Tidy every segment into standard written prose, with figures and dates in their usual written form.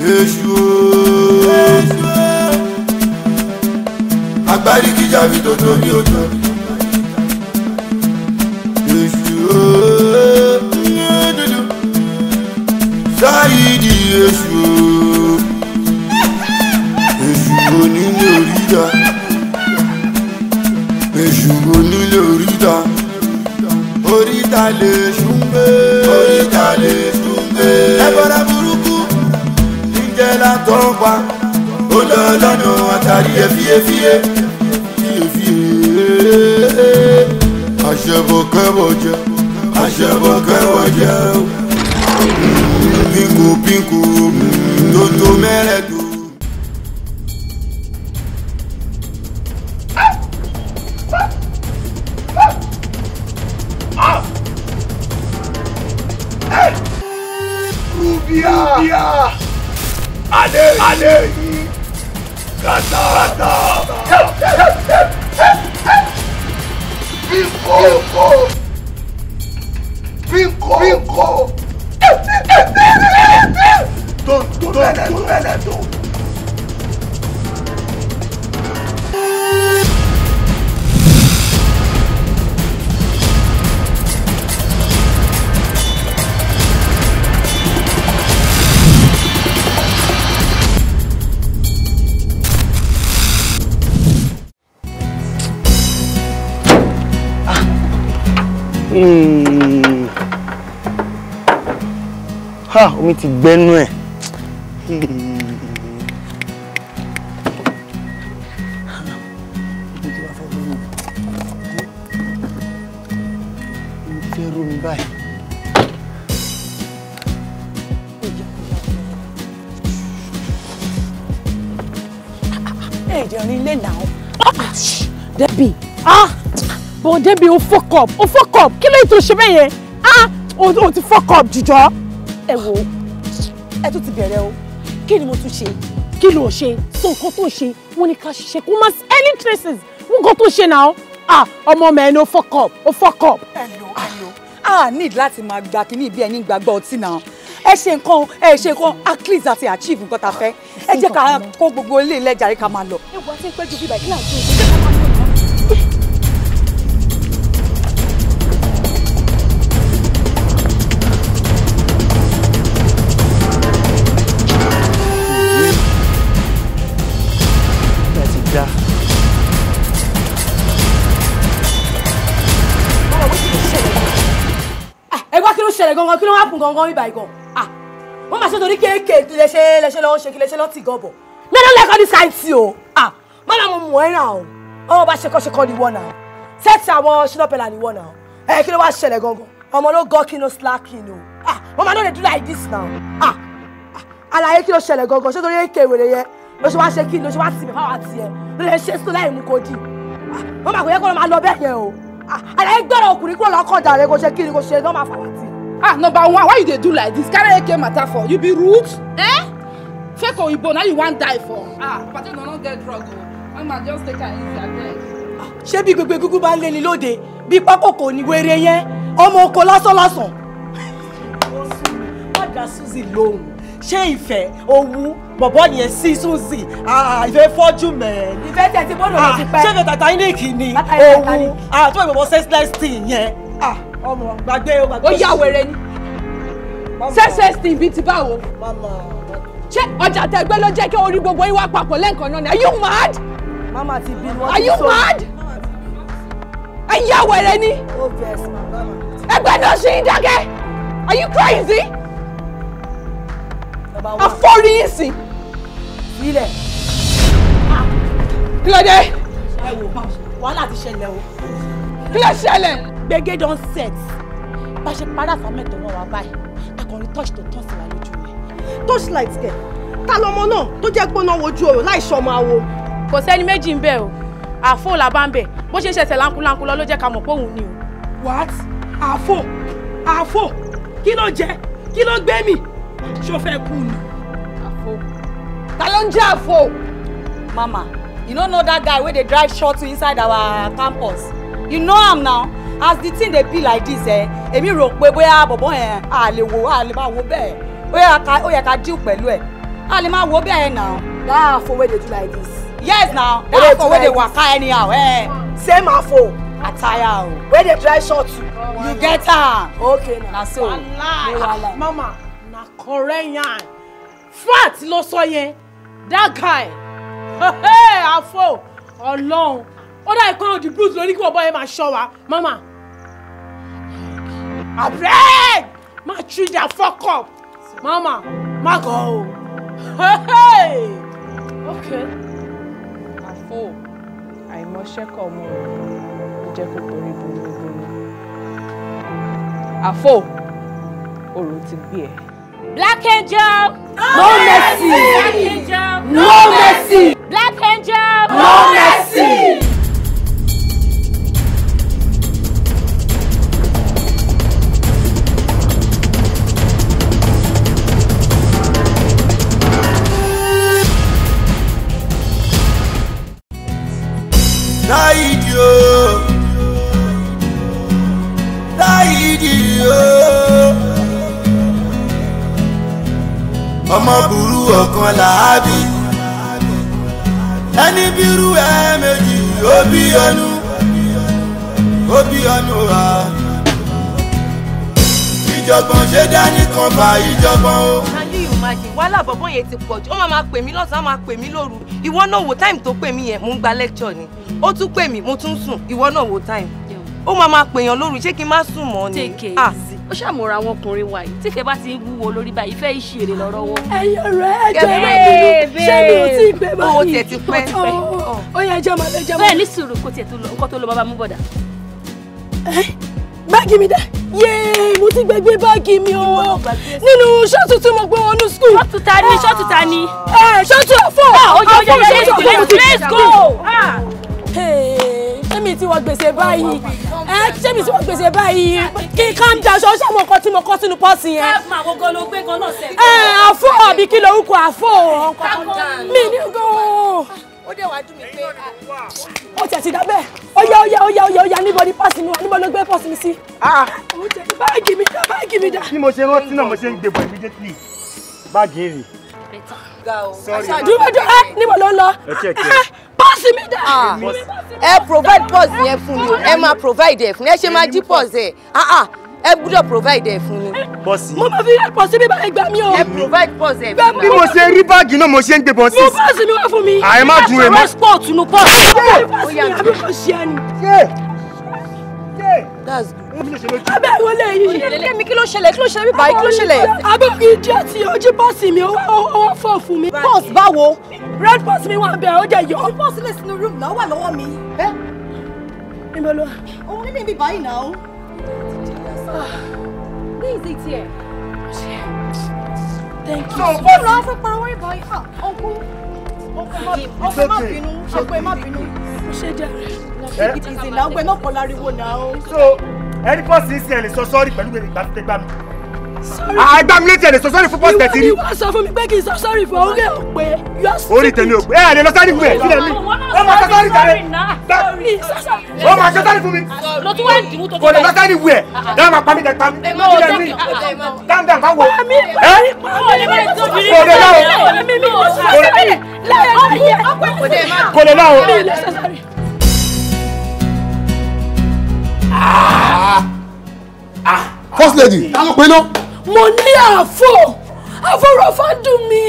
Èṣù agbárí kíjà mi tó tóbi ó tóbi. Èṣù Sáyídì èṣù èṣù onílé oríta èṣù onílé oríta oríta lè ṣùgbé oríta lè ṣùgbé ẹbọra burúkú níjẹ́ látọ̀ pa ó lọ lọ́nà àtàrí ẹ̀fíẹ́fíẹ́ fíẹ́fíẹ́ àṣẹbọkẹ́bọjẹ àṣẹbọkẹ́bọjẹ pínkù pínkù tó tó mẹ́rẹ̀ tó. Rubia! Ale! Ale! Kata! Kata! Pinko! Pinko! Pinko! Tonto! Tonto! Ha, omi ti gbẹ́nu ẹ̀. Mo fẹ́ rú mi báyìí. Ẹ jẹ́ rin ilé náà. Debbie, ah! But Debbie, o fuck up, o fuck up. Kí ló tó ṣe bẹ́ẹ̀ yẹn? Ah! O ti fuck up jùjọ. Ẹ wo, ẹ tún ti bẹ̀rẹ̀ o. Kí ni mo tún ṣe? Kí ló ṣe? So nǹkan tó ṣe, wọ́n ní ká ṣiṣẹ́ kó má sí any traces. Nǹkan tó ṣe náà. Ah! Ọmọ mi ẹni o fuck up, o fuck up. Hello, hello. A need láti máa gba kíní bí ẹni gbàgbọ́ ọtí náà. Ẹ ṣe nǹkan, ẹ ṣe nǹkan, at least àti achieve nǹkan tá a fẹ́. Ẹ jẹ́ ká kó gbogbo ilé ilẹ̀ jàre ká máa lọ. Ẹ wá sí péjú bíbá kí láti ṣe ká máa lọ. Ẹ wá kí ló ṣẹlẹ̀ gangan, kí ló wá kún gangan bíbá ìgàn. Wọ́n máa ṣe torí kéèké léṣe léṣe lọ́wọ́ ṣe kí léṣe lọ́ọ́ tì gan bọ̀. Mi ò lẹ́kọ̀ọ́ ní sáìtì o. Mọ́nà mo mọ̀ ẹ́ náà o. Ọmọ bá ṣe kọ́ṣe kọ́ ni wọ́n náà. Sẹ́ẹ̀tì àwọn ṣínàpẹ̀lá ni wọ́n náà. Ẹ kí ló wá ṣẹlẹ̀ gangan? Ọmọ ló gọ́ kí ló slacking o. Wọ́n máa no dey do like this now. Àlàyé kí ló ṣẹlẹ̀ gangan? Ṣé torí èké wèrè yẹn ló ṣe wá ṣe kí ló ṣe wá tì mí fáwọn àti ẹ̀ ló lè ṣe sùn láì mú kojú. Wọ́n máa kò yẹ kó ló máa lọ bẹ́ẹ̀ yẹn o. Àlàyé gbọ́dọ̀ ọkùnrin kúrò lọ́kàn dàrẹ́ kó ṣe kí ni kó ṣe lọ́ máa fà wá tì. Ah, number one, why you dey do like this? Carry AK matter for you be rude, eh? Fake oyibo, now you wan die for. Ah, Papa no no get drug o. Mama just take her easy abeg. Ṣé bí gbogbo egungun bá ń lé ni lóde bí pákòkò ní wéré yẹn ọmọ oko lásán lásán. Má dá Suzy lóhùn. Ṣé ìfẹ́ owú bọ̀bọ̀ yẹn sí Suzy ìfẹ́ fọ́jú mẹ́ẹ̀. Ìfẹ́ tẹ̀ ti bọ́dọ̀ lọ ti pẹ́. Ṣé ìfẹ́ Titanic ni owú tó ìbọ̀bọ̀ senseless thing yẹn. Ọmọ gbàgbé o gbàgbé. Ó yá wèrè ni. Senseless thing bíi ti báwo? Ṣé ọjà tẹ̀gbẹ́ ló jẹ́ kí orí gbogbo yín wá papọ̀ lẹ́ǹkan náà ni? Are you mad? Mama ti bínú wọ́n Are ti you sọ. mad? Ẹ yá wèrè ni. Ẹgbẹ́ náà ṣe ń dákẹ́. Are you crazy? Àfọ́rí yín sí. Sílẹ̀. Kí ló dé? Ẹ wò, wàhálà ti ṣẹlẹ̀ o. Kí ló ṣẹlẹ̀? Gbẹ̀gẹ́ don set. Bá ṣe parí àfàmẹ́tọ̀ wọn wá báyìí, akọrin touch tó tán sí wa lójú rẹ̀. Torchlight kẹ̀, ta lọmọ náà tó jẹ́ gbóná wojú ọ̀rọ̀ láì ṣọmọ awo. Kò sẹ́ni méjì ń bẹ̀ o, àfò là bá ń bẹ̀, bó ṣe ń ṣẹ̀ṣẹ̀ láńkúláńkú lọ ló jẹ́ ká mọ̀ pé òun ni o. What? Àfò! Àfò! Kí ló jẹ? Kí ló gbé mi? Ṣó fẹ́ kú ni? Àfò. Ta ló ń jẹ́ àfò? Mama, you no know that guy wey dey drive shuttle inside our campus. You know am now. As the thing dey be like this, eh, èmi rò pé bóyá bọ̀bọ̀ yẹn a lè wò a lè máa wo bẹ́ẹ̀. Ó yẹ ká deal pẹ̀lú ẹ̀. A lè máa wo bẹ́ẹ̀ náà. That Afo wey dey do like this. Yes now, that Afo wey dey waka anyhow. Eh. Same Afo. Attire o. Wey dey dry short too. You get am. Okay na. Na so. Wàhálà. Mama, na correct yarn. Fat ló sọ yẹn. That guy. Hey, Afo. Ọlọ́run. Ó dà ìkan the blues lórí kí bọ̀bọ́ yẹn máa ṣọ́ wa. Mama. Abeg! Ma treat their fuck up. Mama, ma go. Hey! Okay. Àfò àìmọṣẹ́kọ̀ ọmọ rẹ̀ ló jẹ́ kó torí bomi gbóná. Àfò orò ti gbé ẹ. Black Angel. No mercy. Black Angel. No mercy. Black Angel. No mercy. Láìdí o, láìdí o, ọmọ burú ọ̀kan làábí, ẹni bírú ẹ méjì ó bí ọnù wa. Ìjọ̀gbọ̀n ṣe dání kan bá ìjọ̀gbọ̀n o. Can you imagine? Wàhálà bọ̀bọ̀ yẹn ti pọ̀ jù, ó máa pè mí lọ́sàn-án, máa pè mí lóru. Ìwọ náà wo time tó pè mí yẹn, mò ń gba lecture ni. Ó tún pè mí, mo tún sùn. Ìwọ náà wo time. Ó máa pèèyàn lóru, ṣé kí n má sùn mọ́ ni? Take it easy. Ó ṣàmúra àwọn ọkùnrin wa yìí. Tífẹ̀ bá ti ń wúwo lórí báyìí, ìfẹ́ ìṣeré lọ́rọ̀ wọn. Ẹ̀yin ọ̀rẹ́ ẹ̀jẹ̀ má bínú. Ṣé mi ò tí ì pẹ́ báyìí? Owó tiẹ̀ ti pẹ́. Ó yẹ ẹjọ́ máa lẹ́jọ́ máa. Bẹ́ẹ̀ ní sùúrù kó tiẹ̀ tó lọ, nǹkan tó lọ bàbá mú bọ̀dà. Báàgì mi dá. Yéé, mo ti gbàgbé báàgì mi o. Nínú ṣọ́ọ̀tù tí mo gbé wọnú skul. Ṣọ́ọ̀tù ta ni? Ṣọ́ọ̀tù ta ni? Ṣọ́ọ̀tù ọ̀fọ̀. Ọjọ́ ọjọ́ let's go. Ṣé mi ti wọ gbèsè báyìí? Ṣé mi ti wọ gbèsè báyìí? Kí n calm down, ṣọ́ ṣàmọ̀ nǹkan tí mo kọ́ sínú pọ́ọ̀sì yẹn. Àfọ̀ àbí kí lorúkọ àfọ̀? Mi ní go. Ó dẹ̀ wá dùn mí pé. Ó tiẹ̀ ti dá bẹ́ẹ̀. Ó yá ó yá ó yá ó yá ó yá níbo ni pọ́ọ̀sì mi wà? Níbo ló gbé pọ́ọ̀sì mi sí? Báàgì mi dá, báàgì mi dá. Bí mo ṣe rántí náà mo ṣe ń gbé bọ̀ immediately. Báàgì ń rì. Dúró dúró níbo ló ń lọ? Pọ́ọ̀sì mi dá. Ẹ provide pọ́ọ̀sì yẹn fún mi o, ẹ máa provide ẹ̀ fún mi, ẹ ṣe máa jí pọ́ọ̀sì ẹ̀. Ẹ gbúdọ̀ provide ẹ̀ fún mi. Pọ́ọ̀sì. Mo máa fi red pọ́ọ̀sì mi báyìí gbà mí o. Ẹ provide pọ́ọ̀sì ẹ̀ fún mi. Bí mo ṣe rí báàgì náà mo ṣe ń gbé bọ̀ sí. Mo pọ́ọ̀sì mi wá fún mi. Àyè má dùn ẹ̀ mọ́. Passport nu pọ́ọ̀sì. Pọ́ọ̀sì mi àbí kò ṣe ẹni. That's good. Abẹ́ ìwọ lè yí. Kẹ́mi kí ló ṣẹlẹ̀? Kí ló ṣẹlẹ̀ báyìí? Kí ló ṣẹlẹ̀? Abẹ́ ìdí àti ojú pọ́ọ̀sì mi ó wá fọ̀ fún mi. Pọ́ọ̀sì báwo? Red pọ́ọ̀sì mi wà bẹ́ẹ̀ ó jẹ́ yọ. Pọ́ọ̀sì lè sínú room náà wà lọ́wọ́ mi. Níbo ló wà? Òun nílé mi báyìí náà. Where is it here? Thank you. Ọ̀rọ̀ afẹ́ para wọ́n ìbọn yìí. Uncle, uncle má bínú, uncle má bínú. Ṣé jẹ́ Take it easy now, we're not polariwo now. So, ẹni pọ́ọ̀sì ń sin ẹ̀ lè sọ sọ́ọ̀rì pẹ̀lú ìgbà tó tẹ gbà mí. Àgbà mi létí ẹ̀ lè sọ sọ́ọ̀rì fún pọ́ọ̀sì tẹ̀sí rí. Ìwọ sọ fún mi pé kí n sọ sọ́ọ̀rì fún orí ò pé. Orí tèmi ò pé. Ẹ lè lọ sọ́ọ̀rì fún ẹ̀ sílẹ̀ mi. Ó máa sọ sọ́ọ̀rì jàre. Ó máa sọ sọ́ọ̀rì fún mi. Lọ tún wá dìmú tó Kò lè lọ sọ́ọ̀rì wù ẹ̀. Dáhùn máa pa mí dẹ̀ pa mí. Sílẹ̀ mi. Dáhùn dáhùn bá wo. Ẹ kò lè lọ o. Kò lè lọ o. First lady, ta ló pe ná? Mo ní àfò àfòròfò dùn mí.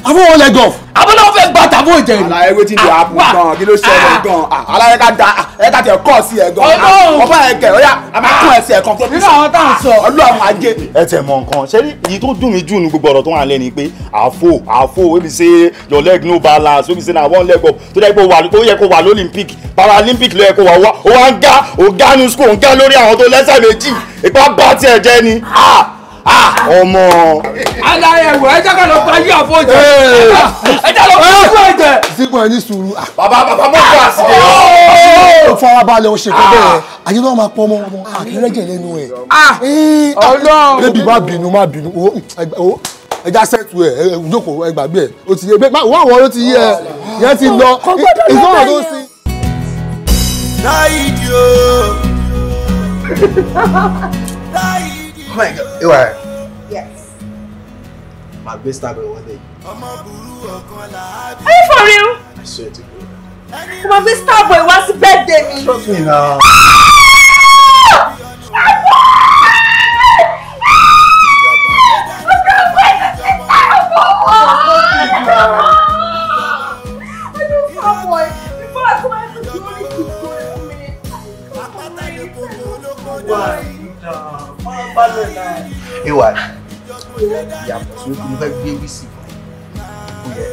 Àfò wọn lẹ gọf. Abọ́lá fẹ́ gba tàbó ìjẹ ìlú. Àlàyé wetin dey happen gan, kí ló ṣẹlẹ̀ gan? Àlàyé ká da ẹ ká tiẹ̀ kọ́ sí ẹ gan. Ọba ẹ kẹ̀ ọ̀yà a máa kún ẹsẹ̀ kan tó bí Nínú àwọn tá à ń sọ. Ọlọ́run ajé. Ẹ tẹ̀ mọ nǹkan ṣé èyí tó dùn mí jù ní gbogbo ọ̀rọ̀ tó wà lẹ́ni pé àfò àfò wey be say your leg no balance wey be say na one leg up tó jẹ́ pé ó yẹ kó wà lólympic paralympic ló yẹ kó wà ó wá ń gá ó gá ní school ó ń gá lórí àwọn tó lẹ́sẹ̀ méjì ìpá bá tiẹ̀ jẹ́ ni ọmọ. Aláyẹ̀ wò ẹ jẹ́ ká lọ gba yí àfọ̀jẹ̀. Ẹ jẹ́ lọ gba yí àfọ̀jẹ̀. Sípò ẹ ní sùúrù. Bàbá bàbá mọ̀ fún àsìkò. Ó farabalẹ̀ ó ṣe kọ́ bẹ́ẹ̀. Ayé náà máa pọ́ ọmọ ọmọ àkírẹ́jẹ̀ lẹ́nu ẹ̀. Ọlọ́run. Bébì má bínú má bínú ẹja sẹ́tù ẹ̀ jókòó ẹ gbàgbé ẹ̀ ó ti yé wọ́n àwọn ló ti yé ẹ yẹn ti lọ ìfọwọ́ tó sí. Láìdí o. Oh my God, you are. Yes. Màá gbé Starboy wọlé. Are you for real? I swear to God. Mo máa gbé Starboy wá sí birthday mi. Trust me now. Ewa, yàtọ̀ sí mo fẹ́ gbé wíìsì fún ẹ.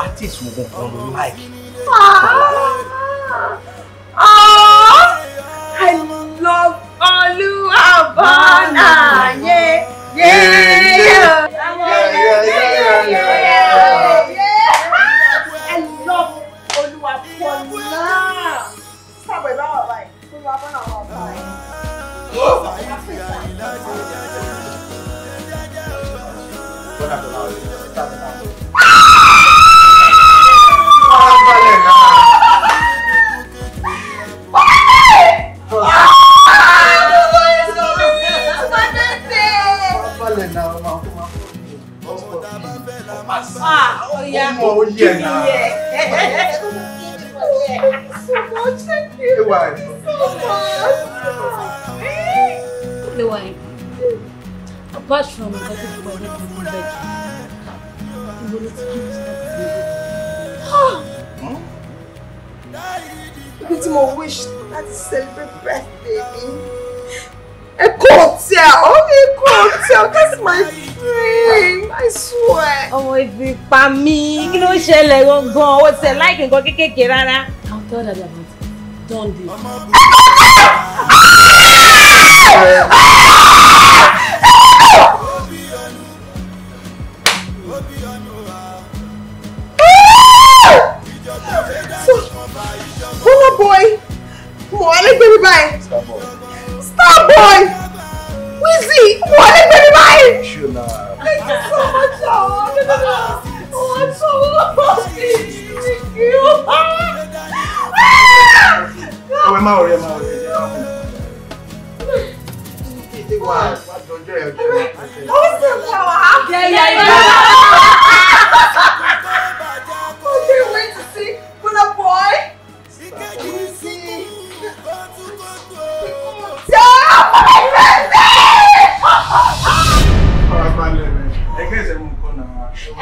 Artist wo gangan ló like? I love Oluwabona. Yeah, yeah, yeah. I love Oluwabona. Starboy bá wà báyìí. Oluwabona wà báyìí. Apart from nǹkan tó fi wọlé fún mi bẹ́ẹ̀ ibo ló ti kí mi Ibi tí mo wish láti celebrate birthday mi. Eko Hotel, Eko Hotel, that's my dream, I swear. Ọmọ ibi pa mí, kí ló ń ṣẹlẹ̀ gangan? Ó ti ẹ̀ láìkì nǹkan kéékèèké rárá. I'll tell Daddy about it. Done deal. So, Burna Boy, mo wà lẹ́gbẹ̀ẹ́ mi báyìí. Starboy, Wizzy, mo wà lẹ́gbẹ̀ẹ́ mi báyìí. Thank you so much, oh, I'm so happy. Thank you. Ẹ má worry, ẹ má worry, ẹ jẹ́ ká mú. Wá ọjọ́ ẹ̀ ọjọ́ ẹ̀. Ó sì wà wá. Okay, wait to see Burna Boy. Wizzy. Yeah, my birthday! Farabalẹ̀ rẹ̀, ẹgbẹ́ ìṣẹ́ mú nǹkan náà.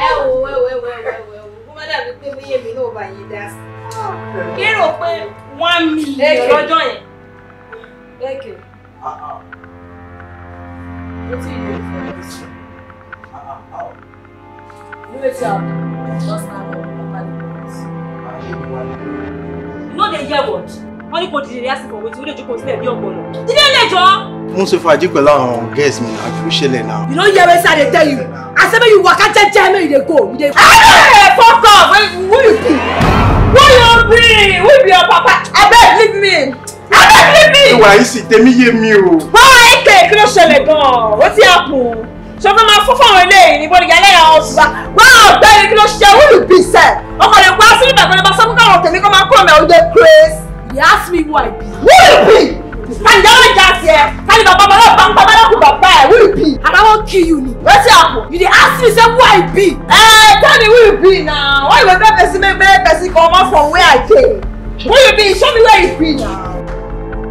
Ẹ wo ẹ wo ẹ wo ẹ wo ẹ wo, kó má dàbí pé bóyá èmi náà bá yín dá sí. Kérò pé 1 million lọ́jọ́ yẹn. Thank you. Wetin you dey for this? You know wetin happen? Just stand up, papa dey promise. You no dey hear word. Wọ́n ní kò dìde rí àsìkò wetin, ó lè jókòó sílẹ̀ bí ọ̀gbọ̀nọ̀. Dídé lè jọ. Mo ń ṣe fàájì pẹ̀lú àwọn girls mi náà, kí ló ṣẹlẹ̀ náà? You no hear wetin I dey tell you. I say make you waka jeje, make you dey go. You dey. Hey, fuck off! Who you be? Who you be? Who be your papa? Abeg leave me. Abeg leave me. Ìwà yìí sì tèmi yé mi o. Wá Eke, kí ló ṣẹlẹ̀ gan-an? Wetin happen? Ṣé o fẹ́ máa fún fáwọn eléyìí ní bọ́dìgì alẹ́ àwọn ọ̀sùn wa? Wá ọ̀gbẹ́ni kí ló ṣe? Who you be sef? Ọkọ̀ lè wá sí ìgbà kan lè máa sọ fún káwọn tèmi kó máa kúrò mẹ́ o dey craze. You ask me who I be. Who you be? Tani ìyá lè jà sí ẹ? Tani bàbá bàbá bàbá bàbá kù bàbá ẹ̀? Who you be? And I wan kill you ni. Wetin happen? You dey ask me say who I be. Eh, tell me who you be now. Why you go tell person make make person comot from where I dey? Who you be? Show me where you be now.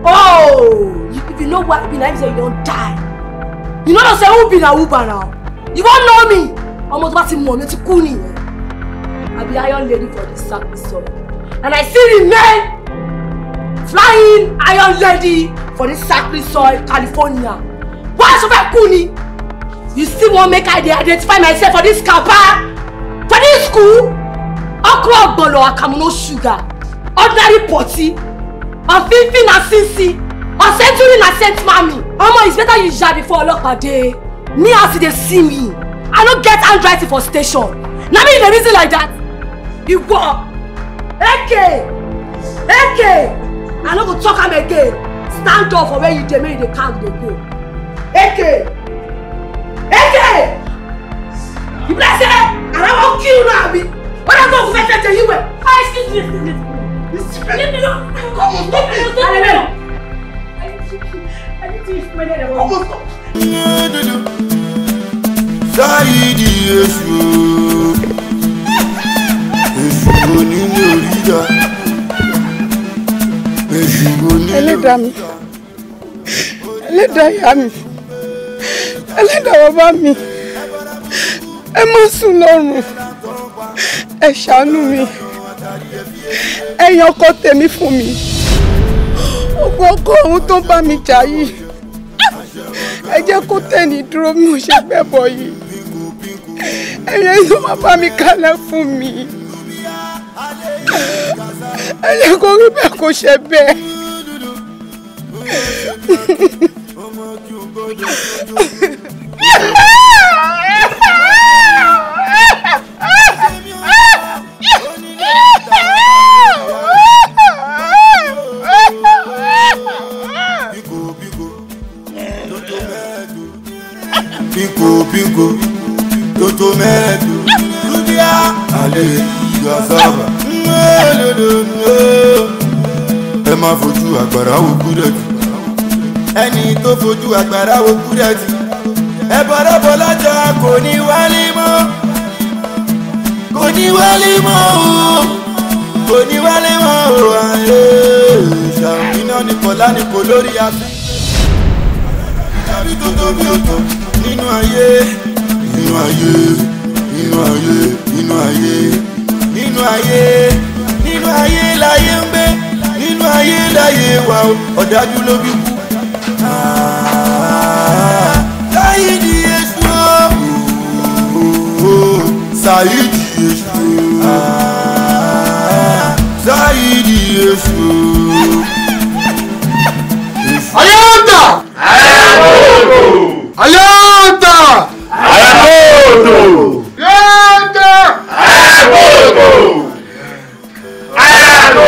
Oh, if you know who I be na, if you say you don die. You no know say who be na who ba now. You wan know me? Ọmọ tó bá ti mọ̀ mi ti kú nìyẹn. I be iron lady for this sacred soil. And I still remain flying iron lady for this sacred soil, California. Why so fẹ́ kú ni? You still wan make I dey identify myself for this kaba? For this school? Okra ogbono akamu no sugar. Ordinary potty. Ọ̀fífín na sinsin. Ọ̀sẹ́ntúrì na saint mami. Omo, it's better you ja before ọlọ́pàá dé. Me as you dey see me, I no get handwriting for station. Na me you dey reason like that? Ìwọ! Eke! Eke! I no go talk am again. Stand up for where you dey, make you dey count dey go. Eke! Eke! You be like say, I wan kill you now, abi? When I go fẹ́ fẹ́ tẹ yín wẹ̀. Ah, excuse me, excuse me. Leave me alone. Come on, stop it. Leave me alone. I need to use my head. Come on, stop. Sáyidi èṣù èṣù onílé oríjà èṣù onílé. Ẹlẹ́dàá mi, ẹlẹ́dàá ìyá mi, ẹlẹ́dàá bàbá mi, ẹ má sùn lọ́rùn, ẹ ṣàánú mi, ẹ yan ọkọ tèmi fún mi, ogun ọkọ òun tó ń bá mi jà yìí, ẹ jẹ́ kó tẹ̀lé dúró mi ò ṣe gbẹ́bọ̀ yìí, ẹ̀yẹ tó má bá mi kalẹ̀ fún mi, ẹ jẹ́ kó rí bẹ́ẹ̀ kó ṣe bẹ́ẹ̀. Bingo bingo toto mẹ́ẹ̀dù rúbíà àlè ìgbà sábà ẹ má fojú àgbàrá wo kúrẹ́tì ẹni tó fojú àgbàrá wo kúrẹ́tì ẹ bọ̀rọ̀bọ̀ lọ́jọ́ kò ní wálé mọ́ kò ní wálé mọ́ o kò ní wálé mọ́ o àlè ìṣàmìnà ní kọlá ní kò lórí afẹ́ tàbí tó tóbi ó tó nínú ayé nínú ayé nínú ayé nínú ayé nínú ayé nínú ayé láyé ń gbé nínú ayé láyé wà ó ọ̀dájú ló bí kú. Sáyidi èṣù ó Sáyidi èṣù Sáyidi èṣù. Ayọ́ta! Ayọ́ta! Ayọ́tò! Ayọ́ta! Ayọ́tò! Ayọ́tò!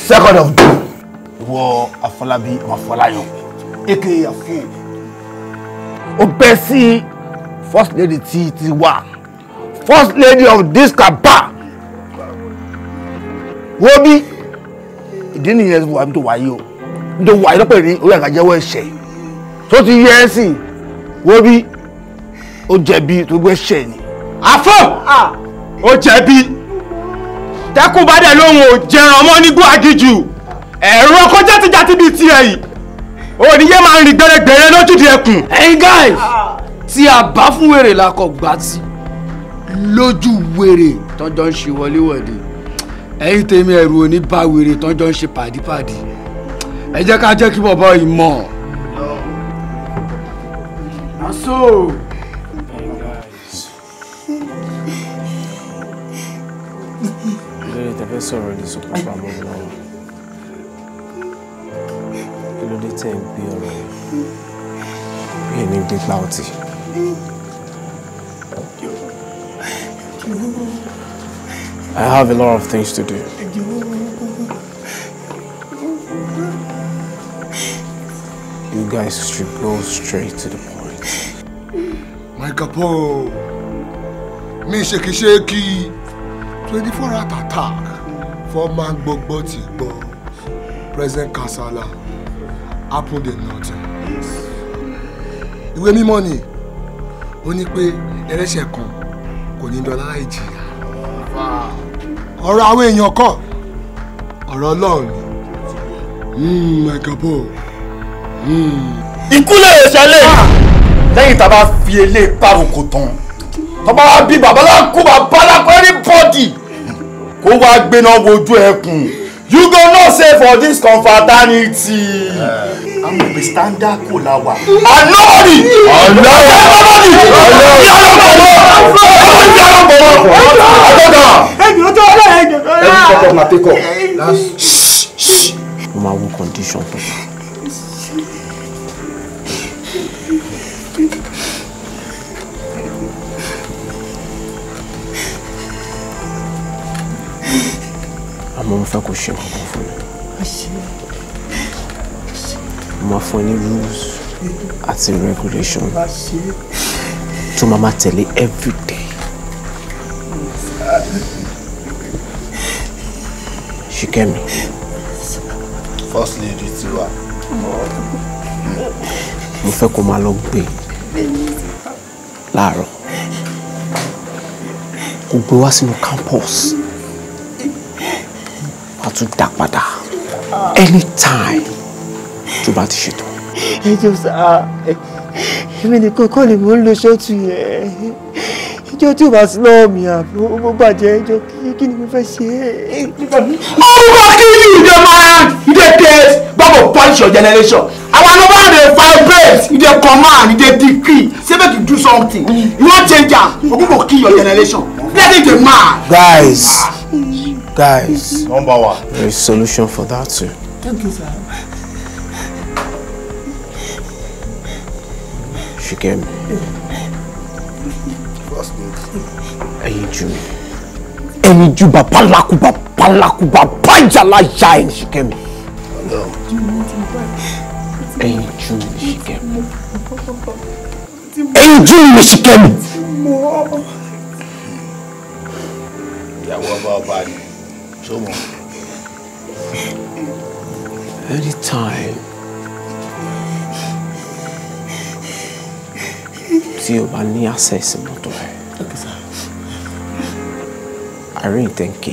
2nd of June, ìwọ Afọlábí Afọláyan, aka Afo, ó bẹ́ sí first lady tí ti wà, first lady of this kaba. Wo bí ìdí nìyẹn wà tó wáyé o, tó wáyé lọ́pẹ̀ ní orí àgàjẹ́wọ́ ẹ̀ṣẹ̀ tó ti yẹ ẹ́ sìn. Wo bí ó jẹ̀bi tó gbé ẹ̀ṣẹ̀ ni. Afọ ó jẹ̀bi tẹ́kùn bá dẹ̀ lóhùn ò jẹran ọmọ nígbó agijù ẹ̀rọ kó játijàti bíi tiẹ̀ yìí òníyé máa ń rìn gbẹrẹgbẹrẹ lójúdi ẹkùn. Ẹ̀yin guys, tí a bá fún wèrè la kọ gbà tí lójú wèrè tọ́jọ́ ń ṣe wọléwọ̀de, ẹ̀yin tèmi ẹ̀rù ò ní bá wèrè tọ́jọ́ ń ṣe pàdípàdí, ẹ jẹ́ ká jẹ́ kí bọ̀bọ̀ yìí mọ̀. Na so. Lórí tẹ fẹ́ sọ̀rọ̀ ní sọ pápá mọ́ mi lọ́wọ́, kí ló dé tẹ̀ ń gbé ọ̀rọ̀ yẹn bí ẹni gbégbá ọtí? I have a lot of things to do. You guys should go straight to the point. My capo, mi shaky shaky. 24-hour attack for man gbogbo ti gbọ́ present kasala happened in nothing. Ìwé mímọ́ ni ó ní pé ẹlẹ́ṣẹ̀ kan kò ní dọ́là láì jìyà. Ọ̀rọ̀ àwọn èèyàn kọ́, ọ̀rọ̀ Ọlọ́run ni. My capo. Ikú lè ṣẹlẹ̀ lẹ́yìn tá a bá fi elé pàrokò tán, tó bá wá bí babaláku babaláku anybody kó wá gbéná wojú ẹkùn, you go know say for this confraternity amòpin standard kò la wà. And nobody nobody Mo máa wo condition tó. Àmọ́ mo fẹ́ kó ṣe nǹkan fún mi. Mo máa fún ẹ ní rules àti regulation tó máa máa tẹ̀lé every day. Ṣìkẹ́mi. First lady tiwa. Mo fẹ́ kó máa lọ gbé Láàárọ̀, kó gbé wá sínú campus, wàá tún dá padà anytime tó bá ti ṣètò. Ẹ jọ̀ọ́ sá, èmi nìkan kọ́ ni mò ń lo ṣọ́ọ̀tù yẹn. Ìjọ tí o bá sí lọ́wọ́ mi àbí ó bàjẹ́, ẹjọ́ kí ni mo fẹ́ ṣe é. Ọmọ kill you, you dey mad, you dey taste, God go punish your generation. Our number dey vibrate, you dey command, you dey decree, say make you do something. You wan change am, Ogun go kill your generation. Let it dey mad. Guys, guys. Number one. There is solution for that too. Thank you, sir. Ṣìkẹ́mi. Ẹyin ju mi. Ẹyin ju bàbá lákú bàbá ìjàlá ya ẹ̀ Ṣìkẹ́mi. Ẹyin ju mi Ṣìkẹ́mi. Ẹyin ju mi Ṣìkẹ́mi. Ìyàwó ọba ọba ni, ṣó mọ̀? Anytime tí o bá ní access mọ́tò ẹ̀. Okay, sir. Arrange 10K.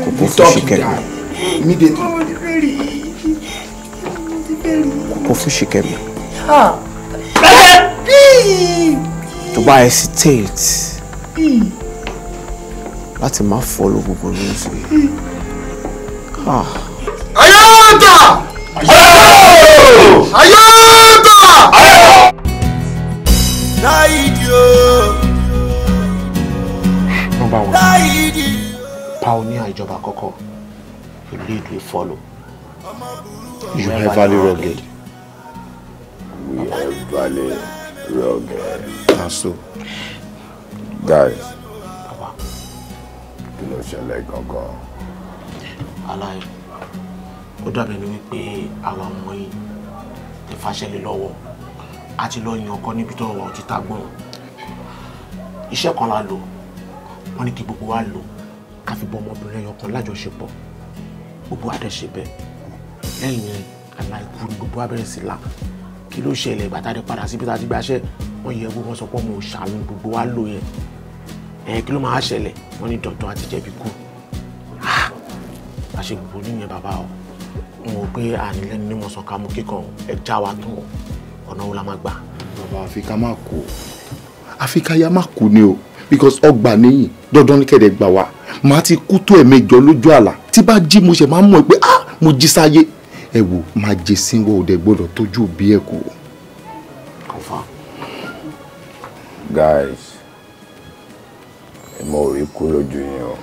Kò kó fún Ṣìkẹ́mi. Immediately. Kò kó fún Ṣìkẹ́mi. Tó bá hesitate láti má follow gbogbo rules yìí. Ayọ́ta! Ayọ́ta! Láìdí o. Number one, Láìdí. Pioneer ìjọba àkọ́kọ́, you lead, we follow. You heavily rugged. We heavily rugged. Na so. Guys, kí ló ṣẹlẹ̀ gangan? Aláì, ó dàbí ẹni wípé àwọn ọmọ yìí ti fàṣẹlẹ̀ lọ́wọ́ a ti lọ yan ọkọ níbi tó wà ó ti ta gbọ́n. Iṣẹ́ kan la lò, wọ́n ní kí gbogbo wa lò ká fi bọ́ ọmọbìnrin ẹyọ kan lájọṣepọ̀. Gbogbo wa dẹ̀ ṣe bẹ́ẹ̀. Lẹ́yìn yẹn, aláìkú ni gbogbo wa bẹ̀rẹ̀ sí la. Kí ló ṣẹlẹ̀ ìgbà tá a dé padà síbi tá a ti gbaṣẹ́? Wọ́n yẹ gbogbo wọn sọ pé ọmọ òòṣà ni gbogbo wa lò yẹn. Ẹ kí ló máa ṣẹlẹ̀? Wọ́n ní dandan àti jẹ̀bi kú. Bá ṣe gbogbo níyẹn bàbá o. N ò pé ànílẹ́nu ní mọ̀sán ká mú kíkan ẹ já wa tán ọ̀nà wo la máa gbà. Bàbá àfi ká má kú, àfi ká yá má kú ni o, because ọgbà níyìn dandan ní kẹ̀dẹ̀ gbà wá. Màá ti kú tó ẹ̀mẹjọ lójú àlá, tí bá jí mo ṣe máa ń mọ̀ pé ah mo jí sáyé. Ẹ wò máa jẹ sínwó òde gbọ́dọ̀ tójú òbí ẹ̀ kú. Confirm. Guys, mo rí kú lójú yín o.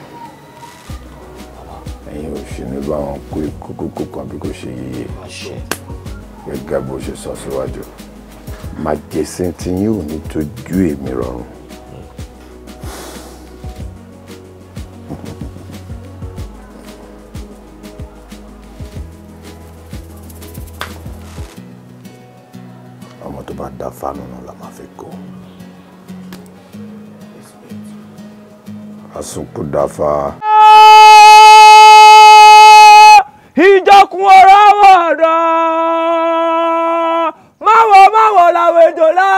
Ẹ̀yin ò ṣe ní bá wọn kú ikú kúkú kan bí kò ṣe yíyẹ. Gẹ́gẹ́ bó ṣe sọ síwájú, màjèsín tí yín ò ní tójú èmi rọrùn. Ọmọ tó bá dá fánù náà la máa fi kó. Àsùnkú dáfá. Ìjọkun ọ̀rọ̀ wọ̀dọ̀ máwọ̀ máwọ̀ làwọn ètò lá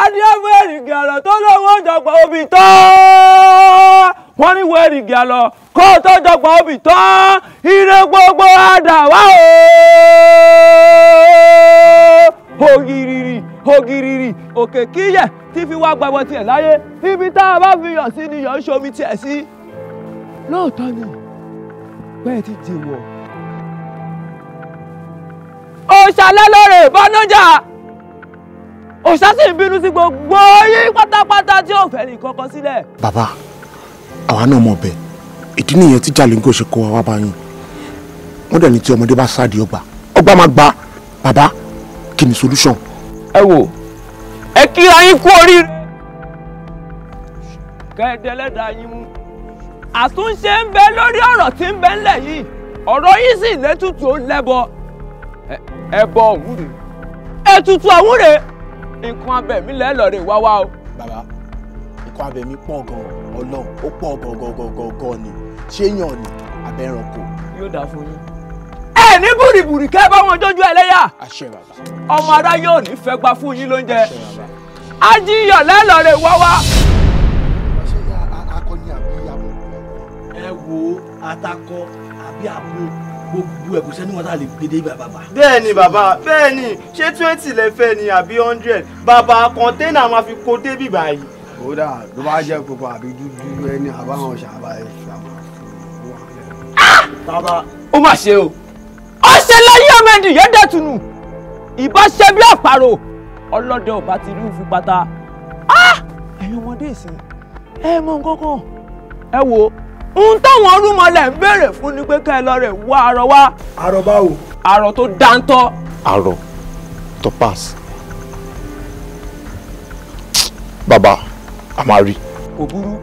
adíọ́fù èrìgì àlọ́ tó lówó jọgbọ̀n obì tán wọ́n ní wo èrìgì àlọ́ kó tó jọgbọ̀n obì tán ire gbogbo àdàwà o ògìrìrì ògìrìrì òkè kíyẹ̀ tí fi wá gbàgbọ́ tiẹ̀ láyé ibi tá a bá fi yọ̀ sí ni yọ̀ ń ṣomi tiẹ̀ sí lóòótọ́ ni bẹ́ẹ̀ ti jèwọ̀. Òṣàlẹ̀ lóore ìbánájà òṣà sì ń bínú sí gbogbo yín pátápátá tí ò fẹ́ ní kankan sílẹ̀. Bàbá, àwa náà mọ̀ bẹ́ẹ̀. Ìdí nìyẹn tí Jalingo ṣe kó wa wá bá yín. Wọ́n dẹ̀ ní tí ọmọdé bá sáàdì ọgbà, ọgbà máa gba. Bàbá, kí ni solution? Ẹ wò, ẹ kíra yín kú oríire. Kẹ́ẹ̀dẹ́lẹ́dàá yín mú. Àtúnṣe ń bẹ lórí ọ̀rọ̀ tí ń bẹ ńlẹ̀ yìí. Ọ̀rọ̀ yìí sì létùtù ó lẹ́bọ. Ẹbọ ọ̀hún rèé. Ètùtù ọ̀hún rèé. Nǹkan abẹ̀mí lẹ́lọ́rẹ̀ wá wá o. Bàbá, nǹkan abẹ̀mí pọ̀ gan-an, Ọlọ́run, ó pọ̀ gan-gan-gan-gan ni. Ṣé yàn ni àbẹ̀ranko? Yóò dáa fún yín. Ẹ Ẹ ní bùrìbùrì kẹ́ bá wọn jójú ẹlẹ́yà. Ọmọ aráyé ò ní fẹ́ gba fún yín lóúnjẹ. Ajíyọ̀ lẹ́lọ́rẹ̀ wá wá. Ẹ wo atakọ àbí abo gbogbo ẹ kò sẹ́ni wọn tá lè gbé dé ibà bàbá. Bẹ́ẹ̀ni bàbá, bẹ́ẹ̀ni, ṣé 20 lẹ fẹ́ ni àbí 100? Bàbá kọ̀ńténà máa fi kó dé bíbá yìí. Kódà ló bá jẹ́ pupa àbí dúdú ẹni àbáwọn ṣàbá ẹ̀ ṣàmà fún wa. Bàbá ó mà ṣe o, ó ṣe láyé ọmọ ẹnìyẹn dẹ̀tùnù, ìbá ṣe bí àparò, ọlọ́dẹ ò bá ti rí fún pátá. Ẹ̀yin ọmọdé ìsìn ẹ mọ nǹkan kan, ẹ wo ohun táwọn ọrùnmọlẹ̀ ń béèrè fún ni pé ká ẹ lọ rẹ̀ wá arọ wá. Arọ báwo? Arọ tó dáńtọ́. Arọ tó pass. Bàbá a máa rí. Kò burú,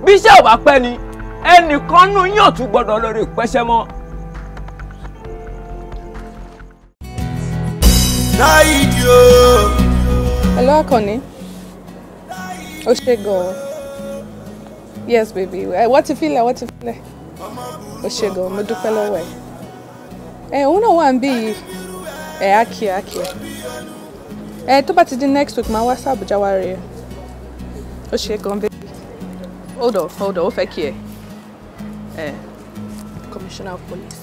bí iṣẹ́ ò bá pẹ́ ni ẹnìkan nù yín ò tún gbọ́dọ̀ lórí ìpẹ́sẹ́ mọ́. Hello, Akànní. Ó ṣe gan-an. Yes, baby. What you feel? What you feel? Ó ṣe gan-an, mo dúpẹ́ lọ́wọ́ ẹ̀. Ẹ òun náà wà ń bí yìí. Ẹ á kí ẹ, á kí ẹ. Ẹ tó bá ti di next week, máa wá sí Àbújá wá rí ẹ. Ó ṣe gan-an, baby. Hold on, hold on, ó fẹ́ kí ẹ. Ẹ Commissioner of Police.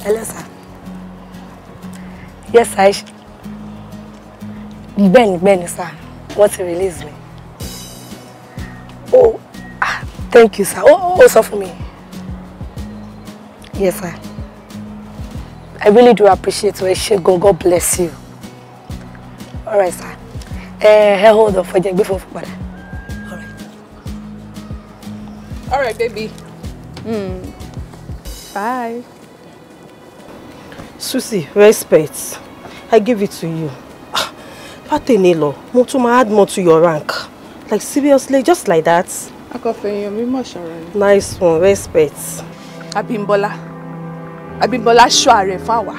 Hello, sir. Yes, sir. Bẹ́ẹ̀ni, sir. Wọ́n ti release me. Oh, thank you, sir. Oh, sọ fún mi. Yes, sir. I really do appreciate you. Ẹ ṣé gan. God bless you. All right, sir. Ẹ hold on for jẹ́ gbé fún padà. All right, baby. Bye. Susie, respect. I give it to you. Látẹ̀ni lọ, mo tún máa add more to your rank. Like seriously, just like that. Akọ̀fẹ̀yìn mi mọ̀ ṣọ̀rọ̀ ni. Nice one, respect. Abímbọ́lá. Abímbọ́lá ṣọ́ ààrẹ fáwa.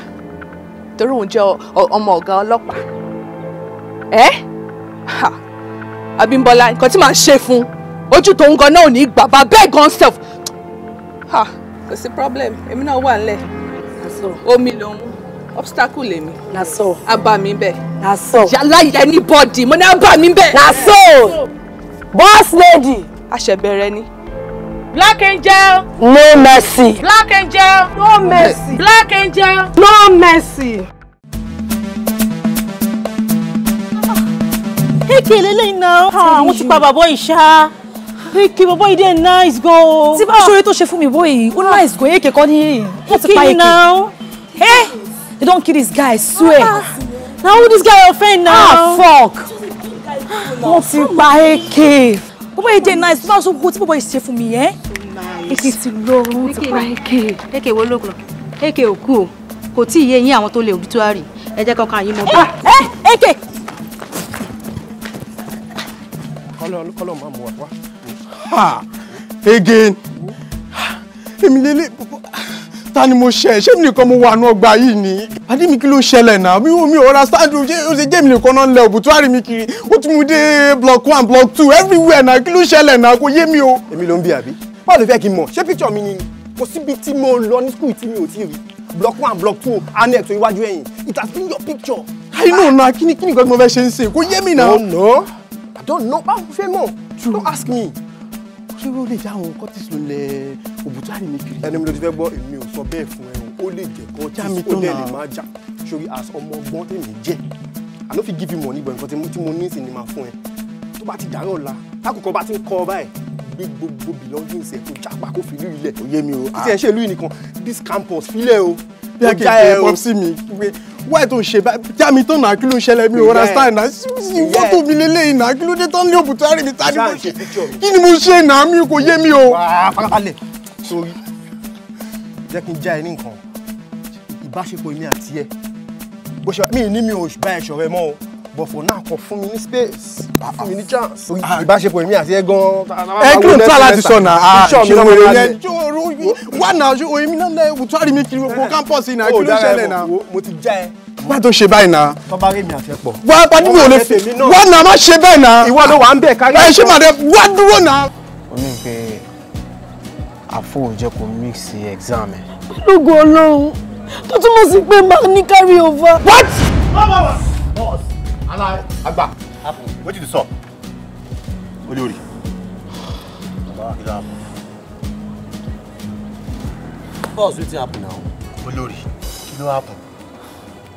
Torí òun jẹ́ ọmọ ọ̀gá ọlọ́pàá. Ẹ́ Abímbọ́lá, nǹkan tí màá ṣe fún ojú tòun gan náà ò ní gbà bá bẹ́ẹ̀ gan self. Kò sí problem, èmi náà wà nílẹ̀. Omi lòun, obstacle lèmi. Na so. Abá mi bẹ́ẹ̀. Na so. Yálà yẹ anybody, mo ní abá mi bẹ́ẹ̀. Na so. Boss lady. Aṣẹ̀bẹ̀rẹ̀ ni. Black Angel. No mercy. Black Angel. No mercy. Black Angel. No mercy. Eke lélẹ́yìn náà. Àwọn ti pa bàbá ìṣá. Eke bàbá yìí dẹ̀ nice gan o. Tí bá ṣoore tó ṣe fún mi bóyìí, ó nice gan, Eke kọ́ ní. Wọ́n ti pa Eke. Hey, they don't kill this guy, swear. Na who this guy offend now? Ah, fuck. Wọ́n ti pa Eke. Bàbá yìí dẹ̀ nice, tí bá ṣe gbogbo tí bàbá yìí ṣe fún mi yẹn. Eke ti lọ, wọ́n ti pa Eke. Eke wo ló lọ? Eke ò kú o. Kò tí ì yé yín àwọn tó lè obituary. Ẹ jẹ́ kankan yín mọ́ bẹ́ẹ̀. Eke! Kọ́lọ̀ máa mú wa wá. Ha! Again! Èmi lélẹ̀ ta ni mo ṣe? Ṣé mi nìkan mo wà nú ọgbà yìí ni? Adé mi kí ló ṣẹlẹ̀ náà? Mi ò ra sáájú ṣé ó ṣe jẹ́ mi nìkan náà ń lẹ òbútúárì mi kiri. Ó tún mú dé block 1, block 2 everywhere náà. Kí ló ṣẹlẹ̀ náà? Kò yé mi o. Èmi ló ń bí àbí? Báwo ló fẹ́ kí n mọ̀? Ṣé picture mi ni? Kò síbi tí mo lọ ní school tí mi ò tí rí. Block 1, block 2, annex iwájú ẹ̀yìn. It has been your picture. I know na kí ni nǹkan tí mo fẹ́ ṣe ń sìn? Kò yé mi náà. No, no. I don't know. Báwo fẹ́ mọ̀? Don't ask me. Ṣé ó lè jẹ́ àwọn cultist ló lẹ òbútúárì mi kiri? Ẹni mi ló ti fẹ́ gbọ́, èmi ò sọ bẹ́ẹ̀ fún ẹ o. Ó lè jẹ́ cultist, ó dẹ̀ lè má jà. Sori as ọmọ ọgbọ́n tèmi jẹ́. I no fit give you money but nǹkan tí mo ní sí ni màá fún ẹ. Tó bá ti dàárọ̀ ọ̀la, tákùkọ bá ti ń kọ báyìí, gbé gbogbo belongings ẹ̀ kó jápa kó fi ìlú ilẹ̀. Ó yé mi o. Títí ẹ̀ ṣe ìlú yìí nìkan, this campus filẹ̀ o. Bí a kì í ṣe pop sí mi pé why tó ń ṣe báyìí já mi tán náà kí ló ń ṣẹlẹ̀ mi ò understand náà fọ́tò mi lélẹ́yìn náà kí ló dé tán ní òbútúárì mi ta ni mo ṣe kí ni mo ṣe náà mi kò yé mi o. Wàá farabalẹ̀ sórí jẹ́ kí n já ẹ ní nǹkan ìbáṣepọ̀ èmi àti ẹ bó ṣe mí ní mi ò bá ẹ ṣọ̀rẹ́ mọ́ o but for now kàn fún mi ní space fún mi ní chance ìbáṣepọ̀ èmi àti ẹ gan. Ẹ kí ló ń tà láti sọ náà ṣe wèrè yẹn wà náà ṣe èmi náà lẹ òbútúárì mi kiri gbogbo campus náà kí ló ń ṣẹlẹ̀ náà. Mo ti já ẹ. Wá tó ṣe báyìí náà. Tọ́ba rí mi àti ẹ pọ̀. Wá pàdé mi ò lè fi wá náà má ṣe bẹ́ẹ̀ náà. Ìwọ ló wà ń bẹ̀ kárí. Ẹ ṣé màdé wá dúró náà. Ó ní pé Àfo ò jẹ́ kó mix exam ẹ̀. Lógo Ọlọ́run tó túmọ̀ sí pé máa ní carry over. What? Boss, ala agba. Wetin dey sup? Olórí. Boss, wetin happen now? Olórí, kí ló happen?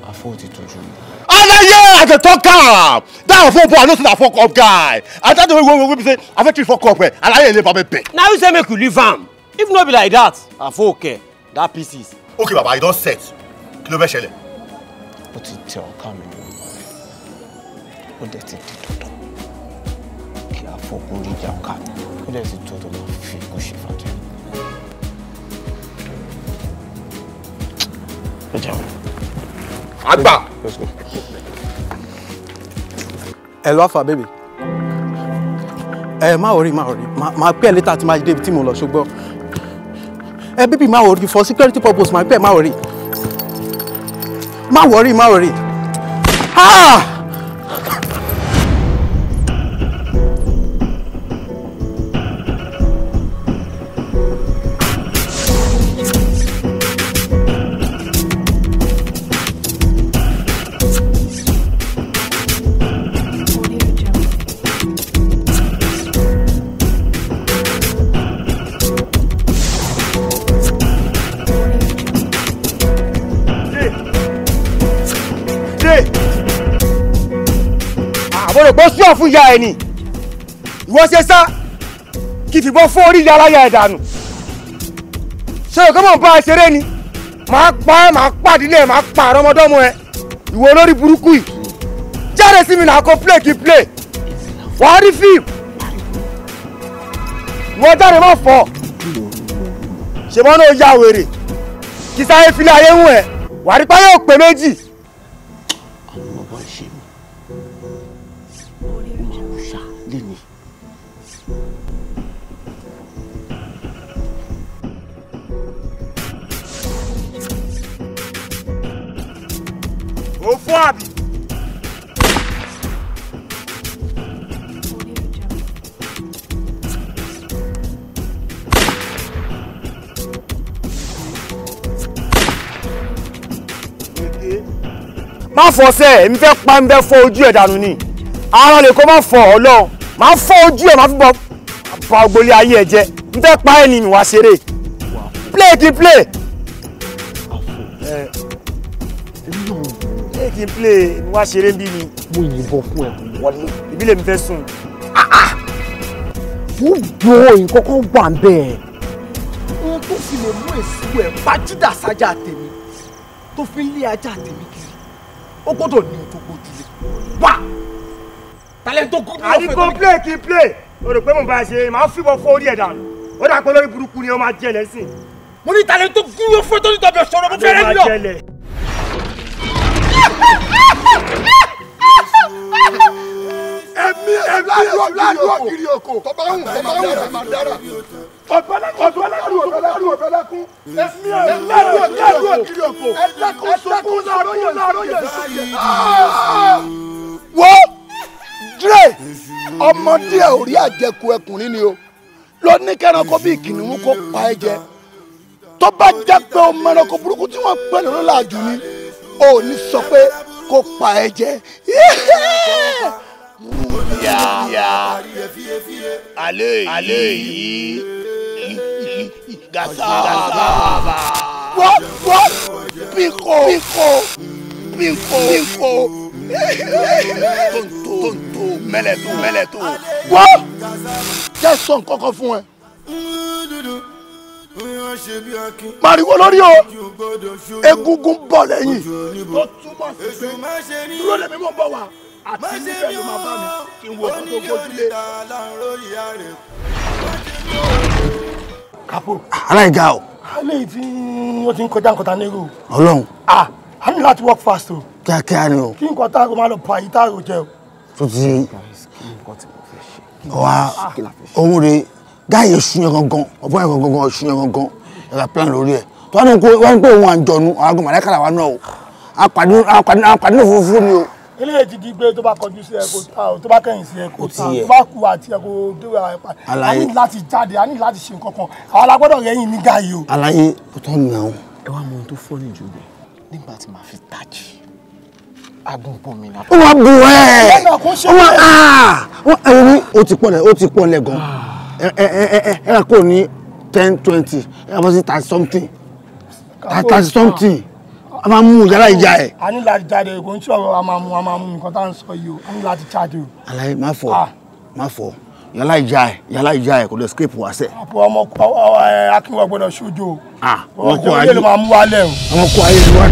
Àfo ti tọ́jú mi. Alaye, I dey talk am. That phone boy, I know say na fuck up guy. I tell the way wey be say I fit fuck up eh. Alaye le babe pe. Na you say make you leave am. If no be like that, Àfo okay, that pieces. Okay baba, you don set. Kí ló fẹ́ ṣẹlẹ̀? Ó ti tẹ ọ̀ká mi lórí. Ó dẹ̀ ti di dandan kí Àfo kó rí ìjà ọ̀ká mi. Ó dẹ̀ ti tó tó máa fi ikú ṣe fàjẹ́. Ẹ jẹun. Agba. Let's go. Hello, Alpha baby. Ẹ má worry, má worry. Má pẹ́ later tí má dé ibi tí mo lọ ṣùgbọ́n. Ẹ baby má worry for security purpose má pẹ́ má worry. Má worry, má worry. Ah! Bó sùn fún ìyá ẹ ni ìwọ ṣe sá kí fìbọn fún orí ìyá aláya ẹ dànù ṣé o kọ́ mọ̀ bá ẹ ṣeré ni màá pa ẹ màá pàdílé ẹ màá pa àrọ́mọdọ́mọ ẹ ìwọ olórí burúkú yìí jáde sí mi náà kó play kí play wàá rí fíìmù ìwọ jáde má fọ ṣèbọn náà ya wèrè kí sáré filẹ̀ ayé hùn ẹ wàá rí páyọ̀ òpè méjì. Ó fọ́ àbí. Má fọ́ sẹ́, èmi fẹ́ pa ń bẹ́ fọ́ ojú ẹ̀ dànù ni. Ara lè kó má fọ́ Ọlọ́run. Má fọ́ ojú ẹ̀ má fi bọ́ ba ògbólé ayé ẹ̀ jẹ́. N fẹ́ pa ẹ̀ ni mi wá ṣeré. Play kí play. Kí n play ni wá ṣeré bí ni. Mo yìnbọn fún ẹ wọlé. Ìbílẹ̀ mi fẹ́ sùn. Mo gbọ́ nǹkan kan wà bẹ́ẹ̀. Ohun tó fi lè mú èsì ẹ̀ pàjúdà sájà tèmi tó fi ń lé ajá tèmi kiri ó gbọ́dọ̀ ní ohun tó gbójúlé. Wá! Tálẹ́ tó kú. Àdìgbò play kí n play. O rò pé mo bá a ṣe màá fìbọn fọ́ orí ẹ̀ dànù. Ó dà pé lórí burúkú ni ó máa jẹ lẹ́sìn. Mo ní tálẹ́ tó kú yóò fún ẹ tó ní tọ́bi ọ̀ṣọ́rọ̀ mo fẹ́rẹ́ nílọ. Ẹ̀mí ẹ̀mí ládùú oko tọ́ba ń tọ́ba ń rẹ̀ máa dára. Ọ̀bẹ̀lẹ́kùn ọ̀bẹ̀lẹ́kùn ọ̀bẹ̀lẹ́kùn ẹ̀mí ẹ̀mí ládùú oko ẹ̀dẹ́kùn sunkún láàrọ̀ láàrọ̀ yẹn. Wo Dre ọmọdé ò rí àjẹkù ẹkùnrin ni o ló ní kẹranko bíi kìnìún kó pa ẹ jẹ tó bá jẹ́ pé ọmọ ẹranko burúkú tí wọ́n pè lọ́lọ́ làjù ni ò ní sọ pé kó pa ẹ jẹ. Ya ale ale yìí gasa gasa. Wọ́n wọ́n bíkò bíkò bíkò bíkò tonto tonto mẹ́lẹ̀tò mẹ́lẹ̀tò. Wọ́n jẹ́ sọ nǹkan kan fún ẹ. Màrìwò lórí o, egungun bọ̀ lẹ́yìn. Tó túmọ̀ sí pé dúró lèmi mọ̀ bọ̀ wá àti nífẹ̀ẹ́ ló máa bá mi kí n wo ọkọ̀ tó gbójúlé. Kápò. Aláìga o. Alẹ́ tí wọ́n ti ń kọjá nǹkan ta nírú. Ọlọ́run. Ah, a ní láti work fast o. Kíákíá ni o. Kí nǹkan tá a kò máa lọ pa àyíká tá a rò jẹ o. Tó ti wa òun rè gáyé oṣù yẹn gangan ọ̀bọ̀n yẹn gangan oṣù yẹn gangan ẹ̀ka plan lórí ẹ̀ tó wọ́n ní pé òun àjọ̀nù àwọn màláíkà làwa náà o apàdé òfurufú ni o. Eléyìí ti di pé tó bá kọjú sí ẹ kó ta o, tó bá kẹ̀yìn sí ẹ kó ta o, tó bá kú àti ẹ kó déwé ara ẹ pa. A ní láti jáde, a ní láti ṣe nǹkan kan. Àwọn alágbọ́dọ̀ rẹ̀yìn nígbà yìí o. Àlàyé ó tọ́ ni àwọn. Ẹ wá mọ ohun tó fọ́ ní ìjọba nígbà tí màá fi tají agbóngbò mi náà. Ó wá bu ẹ, ó wá ẹ̀rọ ní ó ti pọ̀ lẹ̀, ó ti pọ̀ lẹ̀ gan. Ẹ ẹ kò ní 10, 20, ẹ bọ́ sí 30 something, 30 something, a máa mú yàrá ìjà ẹ̀. A ní láti jáde, kò ń sọ̀rọ̀ a máa mú nǹkan tá à ń sọ yìí o, a ní láti jáde o. Àlàyé má fọ, má fọ, yàrá ìjà ẹ̀ kò lè escape wá sẹ́. Àpò ọmọ Akínwó gbọ́dọ̀ ṣojo o. Àwọn kò ayé ló máa mú wálẹ̀ o. Àwọn kò ayé ló wá.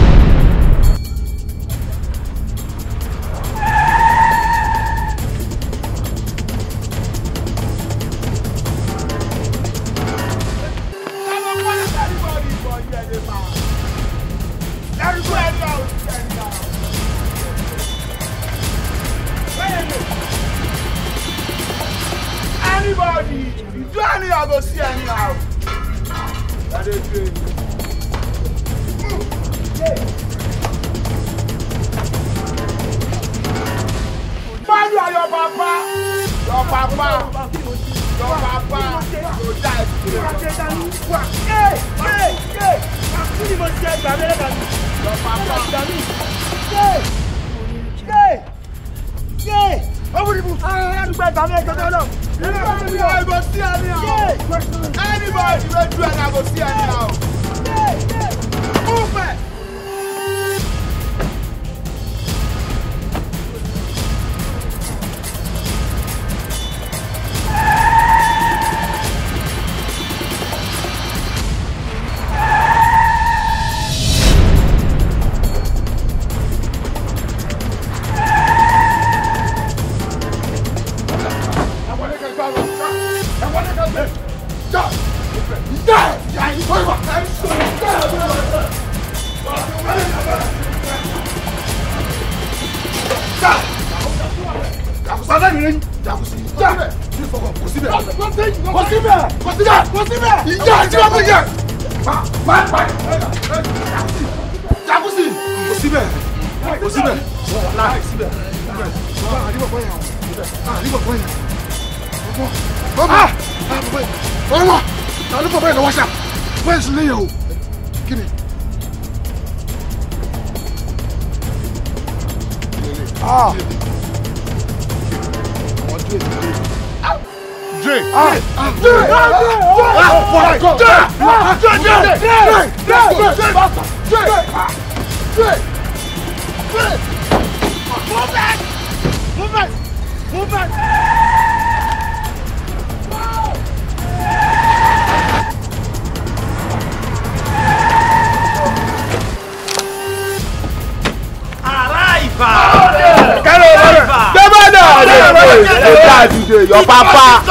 Your papa,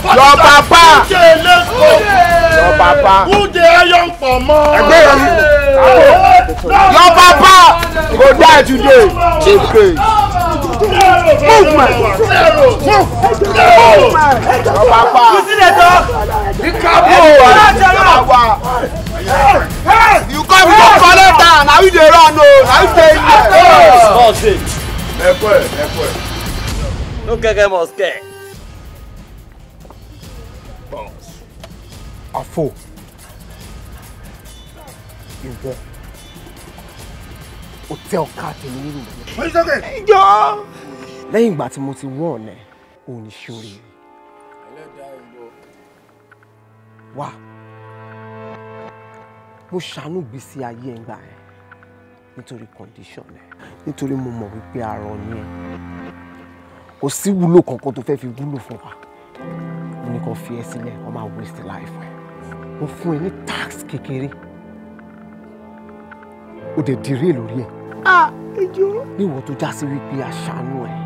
your papa, your papa. Who dey iron for more? Your papa go die today. Okay. Movement. Move. Your papa. You see the dog? You come to collect am. Na you dey run o. Na you dey here. No keke must care. Afo, ìwọ, o tẹ ọ̀ka tèmi nínú ìmọ̀lẹ́. Jọ. Lẹ́yìn ìgbà tí mo ti wọ́n ọ̀nà, ò ní ṣorí. Wá, mo ṣàánú gbèsè ayé ẹ̀ ń gbà ẹ́ nítorí condition ẹ̀, nítorí mo mọ̀ wípé arọ ni ẹ́. Kò sí wúlò kankan tó fẹ́ fi wúlò fún wa. Mo ní kàn fi ẹ́ sílẹ̀, wọ́n máa waste life ẹ̀. Mo fún ẹ ní tax kékeré. O dẹ̀ diré lórí ẹ̀. Níwọ̀n tó já sí wípé aṣàánú ẹ̀.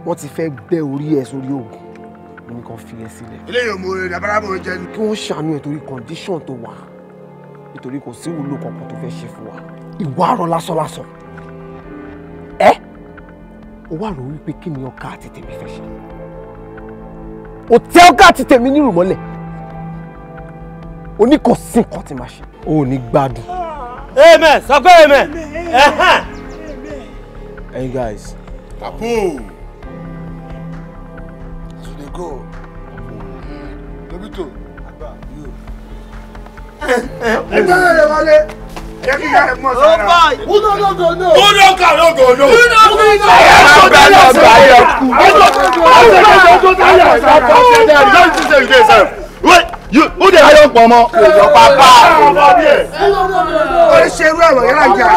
Wọ́n ti fẹ́ gbẹ́ orí ẹ̀ sórí òògùn. Mo ní kàn fi ẹ́ sílẹ̀. Eléyìí ò mọ orin àbára mo jẹ ni. Kí wọ́n ṣàánú ẹ̀ torí condition tó wà. Nítorí kò sí wúlò kankan tó fẹ́ ṣe fún wa. Ìwà àrọ̀ lásánlásán. Ẹ́ o wá rò wípé kí ni ọkà àti tèmi fẹ́ ṣe. O tẹ ọkà àti tèmi nírù mọ́lẹ̀. O ní kò sí nǹkan tí màá ṣe. O ò ní gbádùn. Amen. Sọ pé amen. Hey guys. Kapo. As we dey go. Lobito. You. Ẹgbẹ́ rẹ̀ wọlé. Jẹ́ kí ìyá rẹ̀ mọ̀ sára. Who no no go no? Who no can no go no? Who no go no? Wait, you who dey iron pomo? Your papa. Ó ṣe irú ẹ̀rọ yẹn lájà.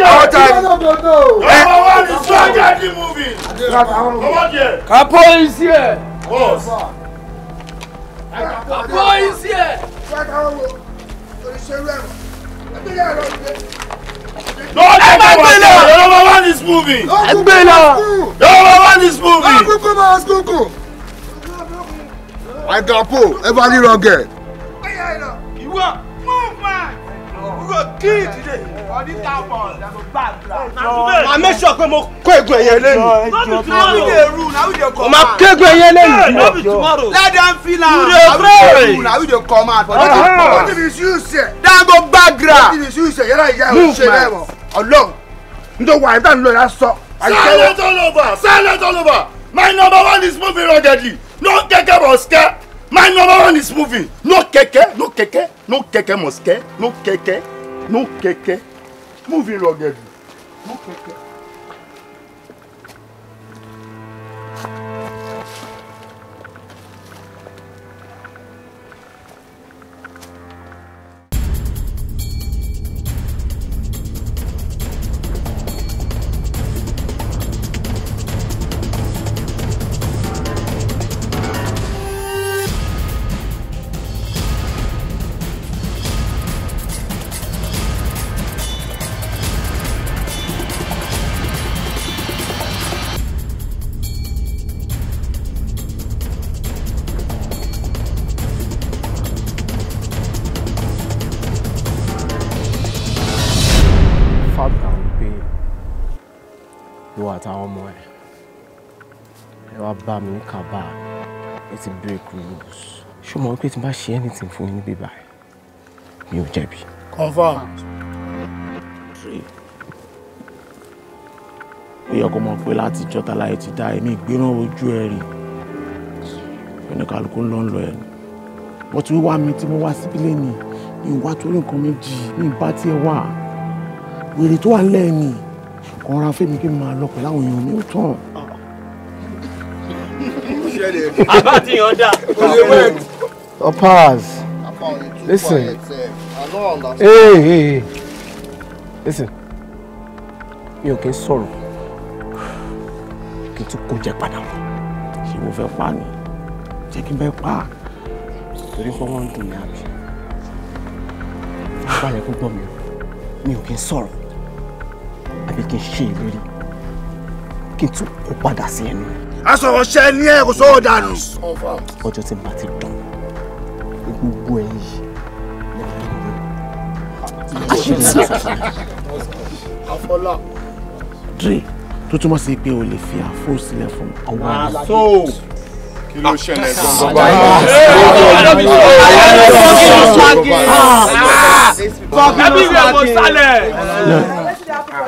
Àwọn ta ni? Number one is tragedy movie. Come on here. Kapo is here. Boss. Kapo is here. No, your number one is moving. Your number one is moving. Agapo, everybody rugged. Ìwọ, move man. We go kill you today. For this town boss, dem go gbàdúrà. Ma make sure pé mo kó egun ẹ̀yẹ lẹ́nu. No be tomorrow. Na we dey rule, na we dey command. Ma kó egun ẹ̀yẹ lẹ́nu. No be tomorrow. Let them feel am. You dey pray. Na we dey command for this town boss. Wetin be you say? Dem go gbàdúrà. Wetin be you say? Yàrá ìyá ò ṣe lẹ́wọ̀n. Ọlọ́run, nítorí wà á ń lọ yà sọ. Silence all over! Silence all over! My number one is moving ruggedly. No keke must scare. My number one is moving. No keke, no keke, no keke must scare. No keke, no keke. Moving ruggedly. No keke. Àtàwọn ọmọ ẹ ẹ wá bá mi ní kaba ẹ ti break rules. Ṣé o mọ̀ pé tí n bá ṣe anything fún yín níbí báyìí mi ò jẹ̀bi. Confirm. Ó yẹ kó mọ̀ pé láti ìjọta láyé ti dá èmi ìgbéràn ojú ẹ rí oníkàlùkù ń lọ ń lọ ẹ ni bọ́tí wíwá mi tí mo wá síbí lẹ́nìí mi ò wá torí nǹkan méjì mi ì bá tiẹ̀ wà wèrè tó wà ńlẹ̀ ni kan ra fẹ́mi kí n máa lọ pẹ̀lú àwọn èèyàn mi ò tán. Àbá ti yàn dá. Opaz, listen. Hey, hey, hey. Listen. Mi ò kí ń sọ̀rọ̀. Kí n tún kó jẹ padà wọ̀. Ṣé mo fẹ́ pa ni? Jẹ́ kí n bẹ́ pa. Torí pé wọ́n ń dùn mí àbí. Balẹ̀ kó gbọ́ mi o. Mi ò kí ń sọ̀rọ̀. Àbí kí n ṣe ìlérí. Kí n tún kó padà sí ẹnu. A sọ̀rọ̀ ṣẹ́ ní ẹ̀ kò sọ̀rọ̀ dànù. Ọjọ́ tí n bá ti dán, gbogbo ẹ̀ yìí Dre tó túmọ̀ sí pé o lè fi àfó sílẹ̀ fún ọwọ́ rẹ̀. Kí ló ṣẹlẹ̀ gangan báyìí?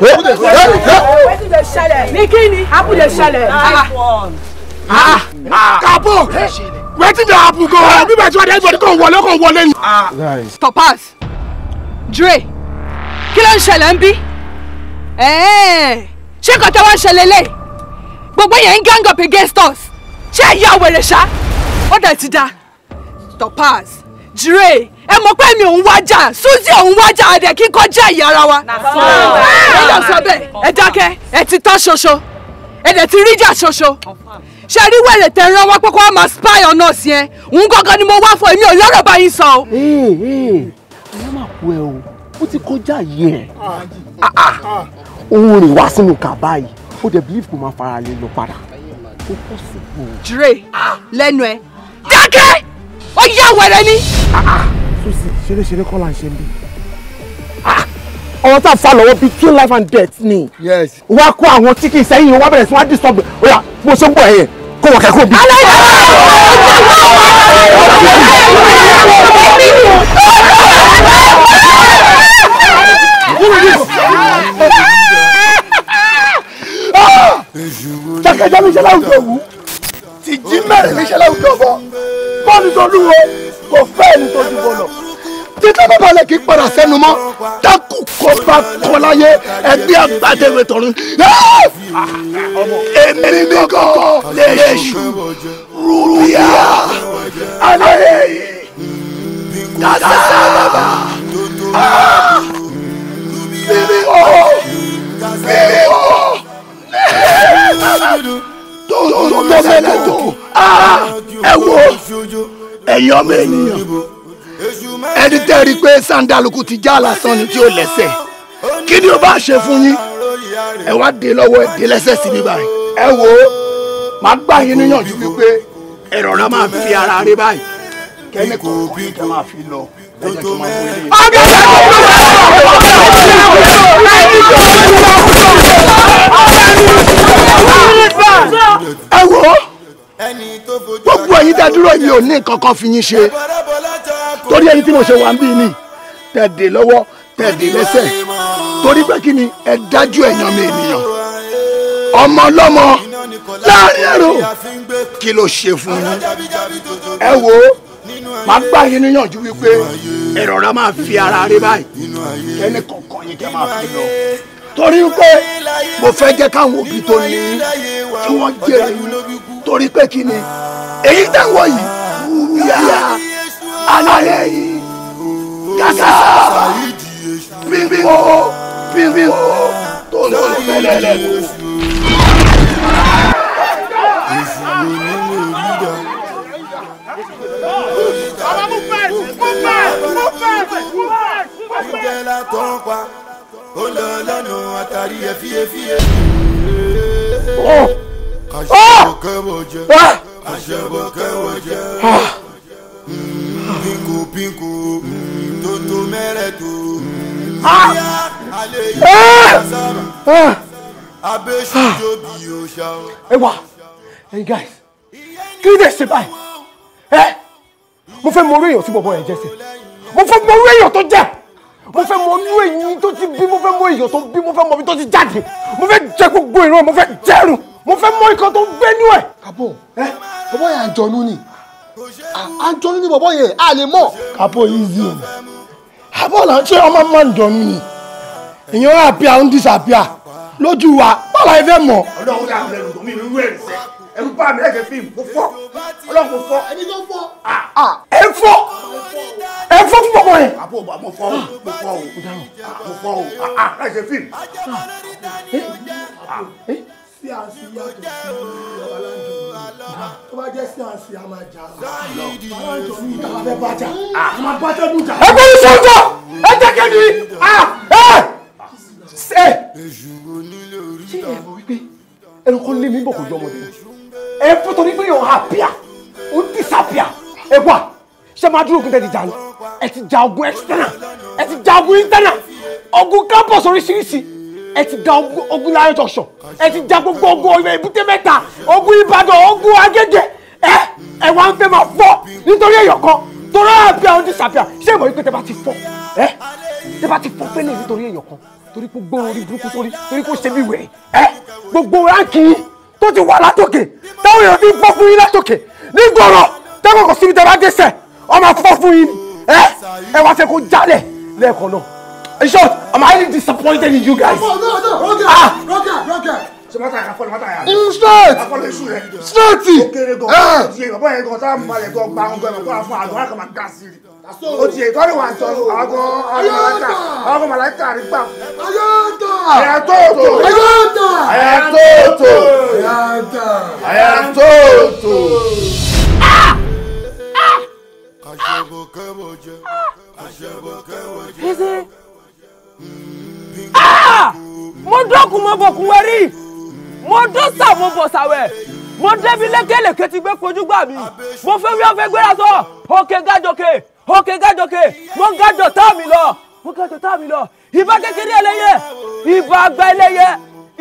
Wetin dey ṣẹlẹ̀? Ní kí ni? Happen dey ṣẹlẹ̀. Kapo! Wetin dey happen go? Bí bẹ́ẹ̀ tí wọ́n dé everybody kò wọlé kò wọlé ni. Topaz, Dre, kí ló ń ṣẹlẹ̀ ń bí? Ṣé nǹkan tí wọ́n ń ṣẹlẹ̀ lé? Gbogbo yẹn ń gang up against us. Ṣé ẹ̀yà wèrè ṣá? Ó dẹ̀ ti da. Topaz, Dre, ẹ mọ̀ pé mi ò ń wájà, Suzy ò ń wájà, àdẹ̀ kí n kọjá ìyá ara wa. Ẹ yọ sọ bẹ́ẹ̀, ẹ dákẹ́, ẹ ti tán ṣoṣo, ẹ dẹ̀ ti ríjà ṣoṣo. Ṣé rí wẹ̀rẹ̀ tẹ̀ rán wá pé kó wá máa spy on us yẹn? Òun gangan ni mo wá fún, èmi ò lọ́rọ̀ bá yín sọ o. Ìyá máa kú ẹ o, ó ti kọjá yìí ẹ̀. Òun rìn wá sínú kàbá yìí, ó dẹ̀ believe kò máa fara lé lọ padà. Ó possible. Dre, lẹ́nu ẹ, dákẹ́! Ó yá wẹ̀rẹ̀ ni. Suzy, ṣeré-ṣeré kọ́ là ń ṣe ń bí. Ọ̀rọ̀ tá a fa lọ́wọ́ between life and death ni. Wá kó àwọn tí kì í sẹ́yìn wá bẹ̀rẹ̀ sí wá disturb. Oya, mo ṣe ń bọ̀ ẹ̀yẹ kó wọ̀ kẹ́kọ̀ọ́ bí. Jákèjá níṣẹ́ láwùjọ òwú, ti jí mẹ́rin níṣẹ́ láwùjọ ọ̀bọ. Bọ́ọ̀lù tó lúwo kò fẹ́ ẹni tó ju bọ̀lọ̀. Títí bàbá lè kí padà sẹ́nu mọ́, dákú kó bá kọ́ láyé ẹgbẹ́ àgbàdéwé tọ̀run. Èmi ní kọ́ lè ṣù rúbíà alẹ́ yìí. Kàṣà bàbá. Bíbí o! Bíbí o! Tó mẹ́lẹ̀ tó! Ẹ wo ẹ̀yin ọmọ ènìyàn. Ẹni tẹ́ rí i pé sandaluku ti já lásán ni tí ó lẹ́sẹ̀. Kí ni o bá ṣe fún yín? Ẹ wá dé lọ́wọ́ ẹ dé lẹ́sẹ̀ sí mi báyìí. Ẹ wo màá gbà yín níyànjú wípé ẹ rọra máa fi ara rí báyìí. Kẹ́ni kọ̀ọ̀kan yín kẹ́ máa fi lọ. Ẹ jẹ́ kí n máa mú ilé. Ẹ wo gbogbo ẹ̀yin tẹ́ dúró mi ò ní nǹkan kan fi yín ṣe torí ẹni tí mo ṣe wà ń bí ni tẹ́ dé lọ́wọ́ tẹ́ dé lẹ́sẹ̀ torí pé kí ni ẹ dájú ẹ̀yàn mi ènìyàn ọmọ ọlọ́mọ láàrin èrò kí ló ṣe fún yín. Ẹ wo màá gbà yín níyànjú wípé ẹ rọra máa fi ara rí báyìí kẹ́ni kọ̀ọ̀kan yín kẹ́ máa fi lọ torí pé mo fẹ́ jẹ́ káwọn òbí tó ní kí wọ́n jèrè yín torí pé kí ni èyí táwọn yìí wúyà alẹ́ yìí kàkà bíbí o bíbí o tó lọ lẹ́lẹ́lẹ́. Ó lọ lọ́nà àtàrí ẹ̀ fíefíe. Àṣẹbọ̀kẹ́wọ̀ jẹ́. Pínkù pínkù tó tó mẹ́rẹ̀ tó. Bóyá alẹ́ yìí sábà. Abéṣujú bí òòṣà. Ẹ wá, hey guys, kí ló dé ṣe báyìí? Ẹ mo fẹ́ mọ orí èèyàn tí bọ̀bọ̀ yẹn jẹ́ sí. Mo fẹ́ mọ orí èèyàn tó jẹ́. Mo fẹ́ mọ inú èyí tó ti bí, mo fẹ́ mọ èèyàn tó bí, mo fẹ́ mọ ibi tó ti jáde. Mo fẹ́ jẹ gbogbo ìran, mo fẹ́ jẹ́rù. Mo fẹ́ mọ nǹkan tó ń gbé inú ẹ̀. Kàbọ̀ bọ̀bọ̀ yẹn àjọ̀nú ni. Àjọ̀nú ni bọ̀bọ̀ yẹn, a lè mọ̀. Kàbọ̀ easy o. Àbọ̀ là ń ṣe ọmọ máa ń dọ̀nù ni. Èèyàn àpíà ń disappear lójú wa, báwo la fẹ́ mọ̀? Ọlọ́run dà lẹ́nu tó mi ìlú ẹ̀rù sẹ́. Ẹ̀rù bá mi lẹ́sẹ̀ fíìmù, mo fọ́. Ọlọ́run kò fọ́. Ẹni tó fọ́. Ẹ fọ́. Ẹ fọ́ fún bọ̀bọ̀ yẹn. Àbọ̀ mo fọ́ o, mo fọ́ o, mo fọ́ o, lẹ́sẹ̀ fíìmù. Sí àǹsí yàtọ̀ sí aláǹjọ tó bá jẹ́ sí àǹsí a máa jà aláǹjọ ní ìta la fẹ́ bá jà a máa bá tẹ́lú jà. Ẹ gbọ́dọ̀ sọ̀tọ̀ ẹ jẹ́ kẹ́ni ẹ ẹ ṣé ẹ mọ̀ wípé ẹranko lé mi bọ̀ kò yọ ọmọdé ẹ fún torí pé yóò hàpíà ó disappear ẹ wà ṣé máa dúró ogun tẹ́ ti jà ní ẹ ti jà ogun external ẹ ti jà ogun internal ogun campus oríṣiríṣi ẹ ti da ogun láyé junction ẹ ti ja gbogbo ogun Ọ̀yọ́ Èbúté Mẹ́ta ogun Ìbàdàn ogun Agége ẹ ẹ wá ń fẹ́ máa fọ́ nítorí èèyàn kan torí àbí àwọn disappear ṣé ìmọ̀ wípé tẹ́ bá ti fọ́ ẹ tẹ́ bá ti fọ́ fẹ́lẹ̀ nítorí èèyàn kan torí pé gbóòórùn orí burúkú sórí torí kó ṣe bí wèrè ẹ gbogbo ránkì tó ti wà látòkè táwọn èèyàn ti ń fọ́ fún yín látòkè nígboro tẹ́kọ̀ọ́ kò síbi tẹ́ bá dé sẹ̀ ọmọ fọ́ fún yín ẹ ẹ wá fẹ́ kó jálẹ̀ lẹ́ẹ̀kan náà. In short, I'm highly disappointed in you guys. No, no, no, Roger, Roger, Roger. Ṣé mọ́tà yà fọ́lọ́ mọ́tà yà? Straight. Afọ́lọ́ iṣu rẹ̀. Straight. Ó kéré gan. Ó ti yẹ bàbá yẹn gan sáà balẹ̀ gan gba àwọn gan ẹ̀kọ́ fún àgọ́ àkọ́ máa ga sí i. Ó ti yẹ ìtọ́ni wà sọ àwọn gan àwọn màláìka rí gbà. Ayọ́ntà. Àyàtóòtò. Ayọ́ntà. Àyàtóòtò. Ayọ́ntà. Àyàtóòtò. Eze. Mo dọ́kun mo bọ̀kun wẹ̀rí mo dọ́sà mo bọ̀ sàwẹ̀ mo débi lékelèké ti gbé fojú gbà mí mo fẹ́ wí ọ́fẹ́ gbéra sọ òkè gájòkè òkè gájòkè mo gájò tá mi lọ mo gájò tá mi lọ ìbá kékeré ẹlẹ́yẹ ìbá àgbà ẹlẹ́yẹ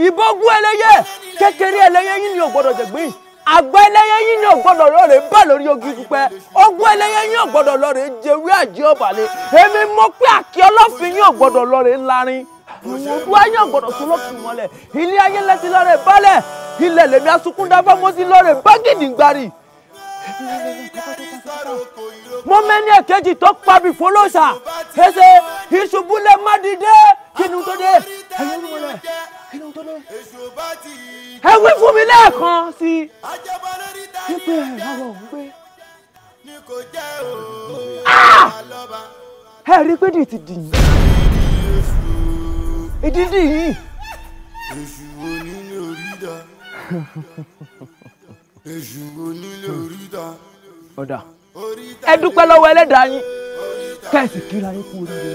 ìbá ogún ẹlẹ́yẹ kékeré ẹlẹ́yẹ yín ni ò gbọ́dọ̀ jẹ̀gbín àgbà ẹlẹ́yẹ yín ni ò gbọ́dọ̀ lọ́ọ̀rẹ́ bá lórí ogi pípẹ́ ogún ẹlẹ́yẹ yín ò gbọ́dọ̀ lọ́ọ̀rẹ́ jẹ̀wé àjẹ́ ọ̀bàlẹ̀ èmi mọ̀ pé àkí ọlọ́fin yín ò gbọ́dọ̀ lọ́ọ̀rẹ́ ńlárin ìwọ̀n ayé ò gbọ́dọ̀ tó lọ́kùn mọ́lẹ̀ ilé ayé lẹ́sìn lọ́ọ̀rẹ́ balẹ̀ Ilẹ̀ lèmi asunkúndáfá mo ti lọ rè bágìdì gbàrì. Mo mẹ́ni ẹ̀kejì tó pabì fọlọ́sà. Ẹsẹ̀ ìṣubúlẹ̀ má dìde. Kí ni tó dé? Ẹ̀yin olúmọlẹ̀, kí ni tó dé? Ẹ wí fún mi lẹ́ẹ̀kan sí i. Pípé ẹ̀ lọ́wọ́ òun pé. Ẹ rí pé dì ti dì yín. Ìdídì yìí. Èṣù onílé oríta. Èṣù onílé oríta. Ọ̀dà. Ẹ dúpẹ́ lọ́wọ́ ẹlẹ́dàá yín. Kẹ́sì kíra yín kú oríire.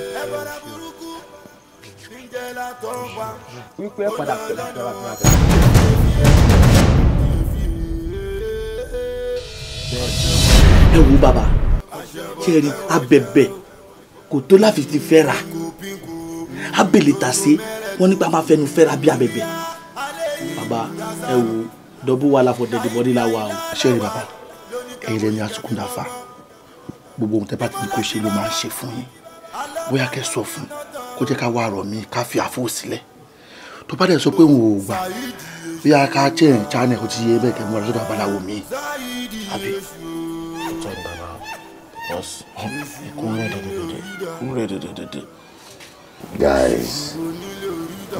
Wípé ẹ padà pẹ̀lú ìjọba. Ẹ wo bàbá, ṣe rí abẹ̀bẹ̀ kò tó láfi ti fẹ́ ra abèlè tà sí wọn nípa máa fẹnu fẹ́ra bí abẹ̀bẹ̀. Bàbá ẹ wo dọ́bù wà láfọ̀ dẹ̀dẹ̀ bọ́dí la wà o. Ṣé rí bàbá, ẹ̀yin lẹni Asukúndáfá, gbogbo ohun tẹ́ bá ti ní kó ṣe ló máa ń ṣe fún yín. Bóyá kẹ́ sọ fún kó jẹ́ ká wá ọ̀rọ̀ mi ká fi àfọ̀ sílẹ̀. Tó bá dẹ̀ sọ pé òun ò gbà, bóyá ká change channel kó ti yé bẹ́ẹ̀ kẹ́ mú ọ̀rọ̀ sọ́dọ̀ babaláwo mi. Àbí? Ọ̀tọ̀ ni bàbá, because ikú ń rẹ̀ dẹ̀dẹ̀dẹ̀dẹ̀, ń rẹ̀ dẹ̀dẹ̀dẹ̀dẹ̀. Guys,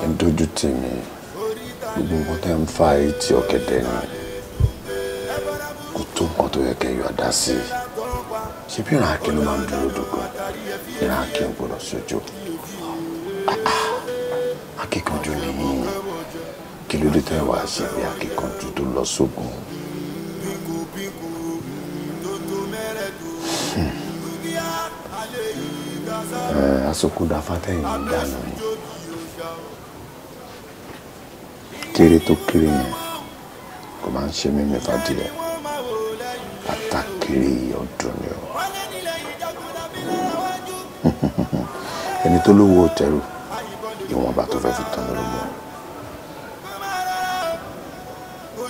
ẹ ń dojú tì mí, gbogbo nǹkan tẹ́ ń fa etí ọ̀gẹ̀dẹ̀ ni kò tó nǹkan tó yẹ kẹ́ yọ àdá sí i. Ṣé bí ìran akin ló máa ń dúró dògbò? Ìran akin ò gbọdọ̀ sójú. Akíkanjú nìyí, kí ló dé tẹ́ wàá ṣe bí akíkanjú tó lọ sógun? Asukúndáfá tẹ̀yìn ń dáná yìí, kéré tó kéré yẹn kò máa ń ṣe mímí fàdílẹ̀ àtàkiri ọdún ni o. Ẹni tó lówó tẹrù ìwọ̀nba tó fẹ́ fi tán ló mọ̀.